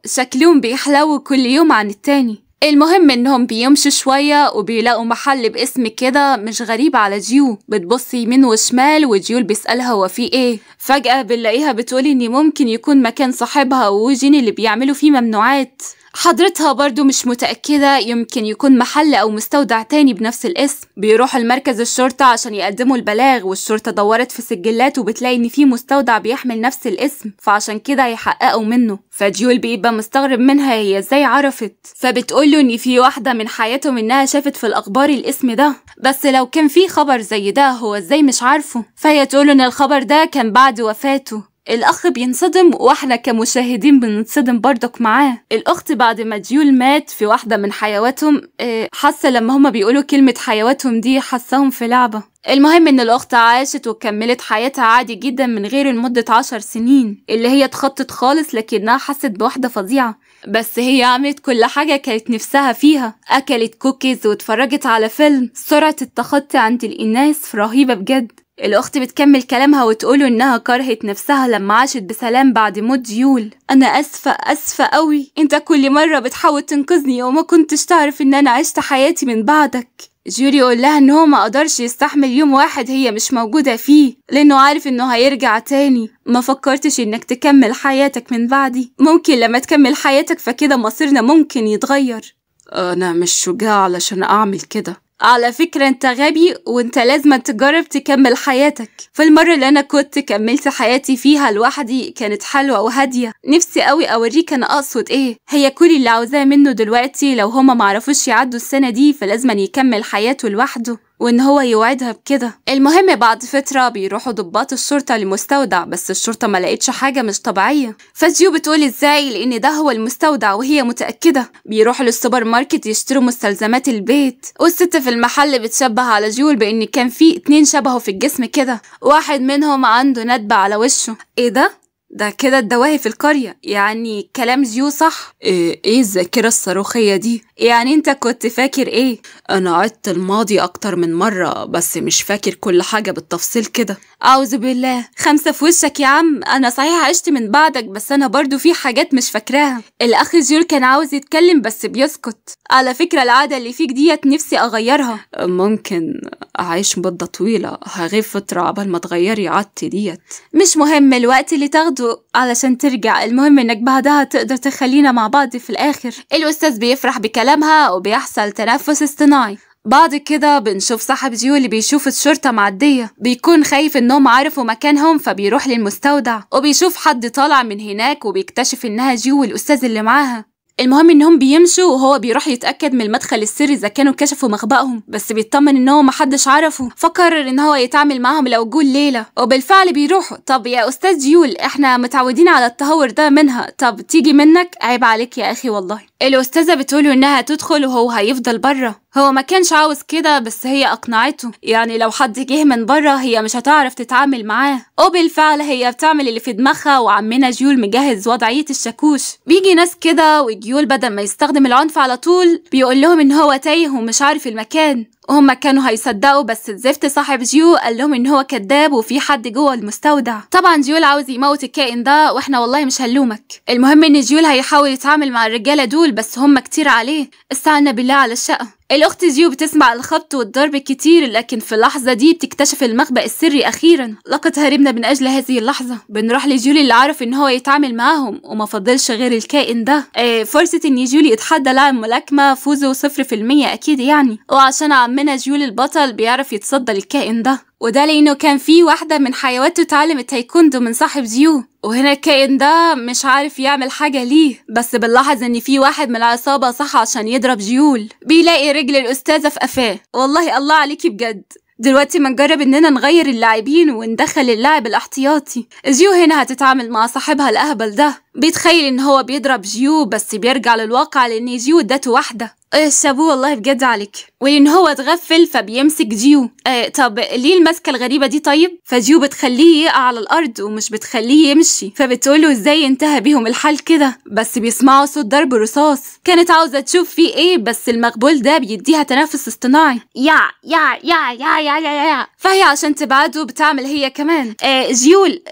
شكلهم بيحلو كل يوم عن التاني. المهم انهم بيمشوا شوية وبيلاقوا محل باسم كده مش غريب على جيو. بتبص يمين وشمال وجيول بيسألها هو في ايه. فجأة بنلاقيها بتقول ان ممكن يكون مكان صاحبها وجيني اللي بيعملوا فيه ممنوعات. حضرتها برضو مش متأكدة، يمكن يكون محل أو مستودع تاني بنفس الاسم. بيروحوا لمركز الشرطة عشان يقدموا البلاغ، والشرطة دورت في سجلات وبتلاقي إن في مستودع بيحمل نفس الاسم، فعشان كده هيحققوا منه. فجيول بيبقى مستغرب منها هي ازاي عرفت، فبتقوله إن في واحدة من حياتهم إنها شافت في الأخبار الاسم ده، بس لو كان في خبر زي ده هو ازاي مش عارفه؟ فهي تقوله إن الخبر ده كان بعد وفاته. الأخ بينصدم وإحنا كمشاهدين بننصدم برضك معاه. الأخت بعد ما جيول مات في واحدة من حيواتهم، حاسة لما هما بيقولوا كلمة حيواتهم دي حاساهم في لعبة. المهم إن الأخت عاشت وكملت حياتها عادي جدا من غيره لمدة 10 سنين، اللي هي اتخطت خالص، لكنها حست بوحدة فظيعة. بس هي عملت كل حاجة كانت نفسها فيها، أكلت كوكيز واتفرجت على فيلم. سرعة التخطي عند الإناث رهيبة بجد. الأخت بتكمل كلامها وتقوله إنها كرهت نفسها لما عاشت بسلام بعد موت جيول. أنا أسفة أسفة قوي، أنت كل مرة بتحاول تنقذني وما كنتش تعرف إن أنا عشت حياتي من بعدك. جيول يقول لها إن هو ما قدرش يستحمل يوم واحد هي مش موجودة فيه، لأنه عارف إنه هيرجع تاني. ما فكرتش إنك تكمل حياتك من بعدي، ممكن لما تكمل حياتك فكده مصيرنا ممكن يتغير. أنا مش شجاع علشان أعمل كده. على فكرة انت غبي وانت لازم تجرب تكمل حياتك. في المرة اللي انا كنت كملت حياتي فيها لوحدي كانت حلوة وهادية، نفسي قوي اوريك انا اقصد ايه. هي كل اللي عاوزاه منه دلوقتي لو هما معرفوش يعدوا السنة دي فلازم يكمل حياته لوحده، وان هو يوعدها بكده. المهم بعد فترة بيروحوا ضباط الشرطة لمستودع، بس الشرطة ما لقيتش حاجة مش طبيعية. فجيو بتقول ازاي، لان ده هو المستودع وهي متأكدة. بيروحوا للسوبر ماركت يشتروا مستلزمات البيت، والست في المحل بتشبه على جيول بان كان في 2 شبهه في الجسم كده، واحد منهم عنده ندبة على وشه. ايه ده؟ ده كده الدواهي في القرية، يعني كلام جيو صح؟ ايه الذاكرة الصاروخية دي؟ يعني انت كنت فاكر ايه؟ انا عدت الماضي اكتر من مرة بس مش فاكر كل حاجة بالتفصيل كده. اعوذ بالله، 5 في وشك يا عم، انا صحيح عشت من بعدك بس انا برضو في حاجات مش فاكراها. الاخ جيول كان عاوز يتكلم بس بيسكت. على فكرة العادة اللي فيك ديت نفسي اغيرها. ممكن اعيش مدة طويلة، هغيب فترة عبال ما تغيري عادتي ديت. مش مهم الوقت اللي تاخده علشان ترجع، المهم انك بعدها تقدر تخلينا مع بعض في الاخر. الاستاذ بيفرح بكلامها وبيحصل تنفس اصطناعي. بعد كده بنشوف صاحب جيو اللي بيشوف الشرطة معدية، بيكون خايف انهم عرفوا مكانهم فبيروح للمستودع وبيشوف حد طالع من هناك وبيكتشف انها جيو والاستاذ اللي معاها. المهم انهم بيمشوا وهو بيروح يتاكد من المدخل السري اذا كانوا كشفوا مخبأهم، بس بيطمن ان هو محدش عرفه، فقرر ان هو يتعامل معاهم لو جول ليله، وبالفعل بيروحوا. طب يا استاذ جيول احنا متعودين على التهور ده منها، طب تيجي منك؟ عيب عليك يا اخي والله. الاستاذه بتقوله انها تدخل وهو هيفضل بره، هو ما كانش عاوز كده بس هي اقنعته، يعني لو حد جه من بره هي مش هتعرف تتعامل معاه. وبالفعل هي بتعمل اللي في دماغها، وعمنا جيول مجهز وضعيه الشاكوش. بيجي ناس كده وجيول بدل ما يستخدم العنف على طول بيقول لهم ان هو تايه ومش عارف المكان، وهم كانوا هيصدقوا بس الزفت صاحب جيو قال لهم ان هو كذاب وفي حد جوه المستودع. طبعا جيول عاوز يموت الكائن ده واحنا والله مش هنلومك. المهم ان جيول هيحاول يتعامل مع الرجاله دول بس هم كتير عليه، استعنا بالله على الشقه. الاخت جيو بتسمع الخبط والضرب كتير، لكن في اللحظه دي بتكتشف المخبأ السري اخيرا. لقد هربنا من اجل هذه اللحظه. بنروح لجيولي اللي عرف ان هو يتعامل معاهم وما فضلش غير الكائن ده. فرصه ان جيولي يتحدى لاعب ملاكمه فوزه 0% اكيد يعني، وعشان عمنا جيول البطل بيعرف يتصدى للكائن ده، وده لانه كان في واحده من حيواته اتعلمت تايكوندو من صاحب جيو. وهنا الكائن ده مش عارف يعمل حاجة ليه، بس بنلاحظ ان في واحد من العصابة صح عشان يضرب جيول، بيلاقي رجل الأستاذة في قفاه. والله الله عليكي بجد. دلوقتي ما نجرب اننا نغير اللاعبين وندخل اللاعب الاحتياطي. جيو هنا هتتعامل مع صاحبها الاهبل ده، بيتخيل ان هو بيضرب جيو بس بيرجع للواقع لان جيو ادته واحدة. ايه الشابو والله بجد عليك. ولان هو اتغفل فبيمسك جيو. طب ليه المسكه الغريبه دي طيب؟ فجيو بتخليه يقع على الارض ومش بتخليه يمشي، فبتقوله ازاي انتهى بيهم الحال كده، بس بيسمعوا صوت ضرب رصاص. كانت عاوزه تشوف فيه ايه بس المقبول ده بيديها تنفس اصطناعي، يا يا يا يا يا يا يا، فهي عشان تبعده بتعمل هي كمان. جيول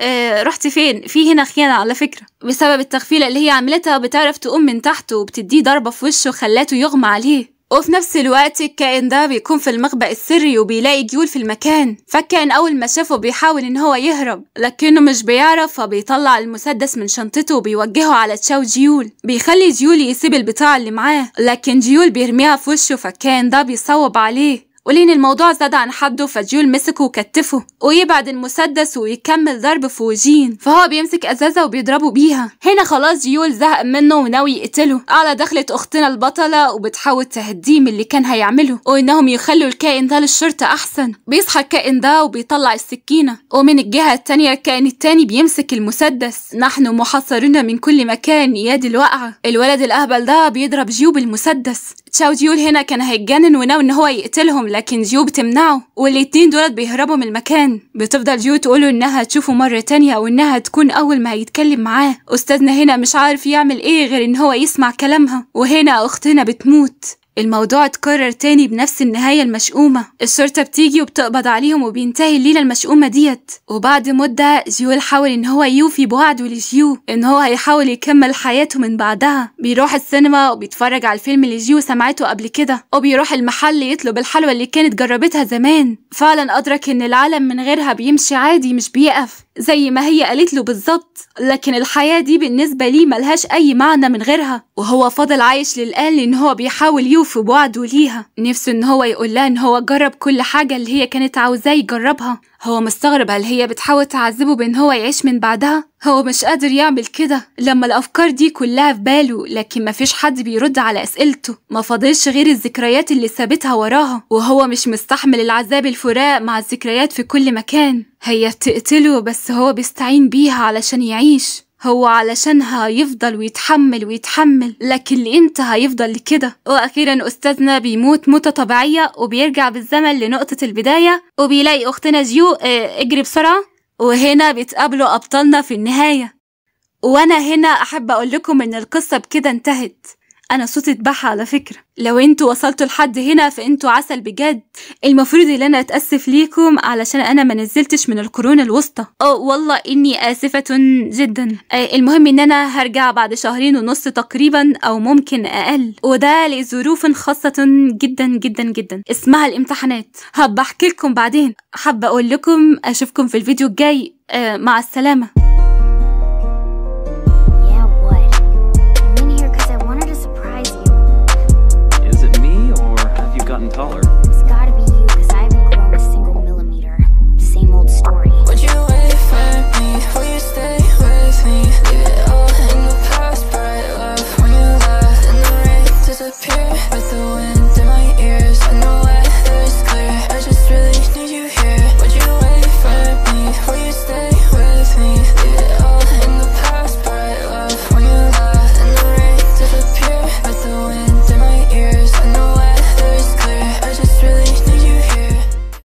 رحت فين؟ في هنا خيانه على فكره، بسبب التغفيله اللي هي عملتها بتعرف تقوم من تحته وبتديه ضربه في وشه خلاته يغمى عليه. وفي نفس الوقت الكائن ده بيكون في المخبأ السري وبيلاقي جيول في المكان، فالكائن أول ما شافه بيحاول إن هو يهرب لكنه مش بيعرف، فبيطلع المسدس من شنطته وبيوجهه على تشاو جيول، بيخلي جيول يسيب البتاع اللي معاه لكن جيول بيرميها في وشه، فالكائن ده بيصوب عليه. ولين الموضوع زاد عن حده فجيول مسكه وكتفه ويبعد المسدس ويكمل ضرب في وجين، فهو بيمسك ازازه وبيضربه بيها. هنا خلاص جيول زهق منه وناوي يقتله. على دخلة اختنا البطله وبتحاول تهديه من اللي كان هيعمله وانهم يخلوا الكائن ده للشرطه احسن. بيصحى الكائن ده وبيطلع السكينه، ومن الجهه التانية الكائن التاني بيمسك المسدس. نحن محاصرون من كل مكان يا دي الوقعه. الولد الاهبل ده بيضرب جيو بالمسدس. تشاو جيول هنا كان هيتجنن وناوي ان هو يقتلهم لكن جيو بتمنعه، والاتنين دولت بيهربوا من المكان. بتفضل جيو تقوله انها تشوفه مرة تانية وانها تكون اول ما هيتكلم معاه. استاذنا هنا مش عارف يعمل ايه غير ان هو يسمع كلامها، وهنا اختنا بتموت. الموضوع اتكرر تاني بنفس النهاية المشؤومة. الشرطة بتيجي وبتقبض عليهم وبينتهي الليلة المشؤومة ديت. وبعد مدة جيول حاول ان هو يوفي بوعده لجيو ان هو هيحاول يكمل حياته من بعدها. بيروح السينما وبيتفرج على الفيلم اللي جيو سمعته قبل كده، وبيروح المحل يطلب الحلوى اللي كانت جربتها زمان. فعلا أدرك ان العالم من غيرها بيمشي عادي مش بيقف. زي ما هي قالت له بالظبط، لكن الحياة دي بالنسبة ليه ملهاش أي معنى من غيرها، وهو فضل عايش للآن لأن هو بيحاول يوفي بوعده ليها. نفسه إن هو يقول لها إن هو جرب كل حاجة اللي هي كانت عاوزاه يجربها. هو مستغرب هل هي بتحاول تعذبه بإن هو يعيش من بعدها؟ هو مش قادر يعمل كده لما الأفكار دي كلها في باله، لكن مفيش حد بيرد على أسئلته. ما فاضلش غير الذكريات اللي سابتها وراها، وهو مش مستحمل العذاب الفراق مع الذكريات في كل مكان. هي بتقتله بس هو بيستعين بيها علشان يعيش، هو علشانها يفضل ويتحمل ويتحمل، لكن لإمتى هيفضل كده؟ وأخيرا أستاذنا بيموت موتة طبيعية، وبيرجع بالزمن لنقطة البداية، وبيلاقي أختنا جيو اجري بسرعة. وهنا بيتقابلوا أبطالنا في النهاية. وأنا هنا أحب أقول لكم إن القصة بكده انتهت. أنا صوتي اتبح على فكرة، لو انتوا وصلتوا لحد هنا فانتوا عسل بجد. المفروض ان انا اتأسف ليكم علشان انا ما نزلتش من القرون الوسطى، والله اني اسفة جدا. المهم ان انا هرجع بعد 2.5 شهر تقريبا او ممكن اقل، وده لظروف خاصة جدا جدا جدا اسمها الامتحانات، هبقى احكي لكم بعدين. حابة اقول لكم اشوفكم في الفيديو الجاي، مع السلامة. Taller.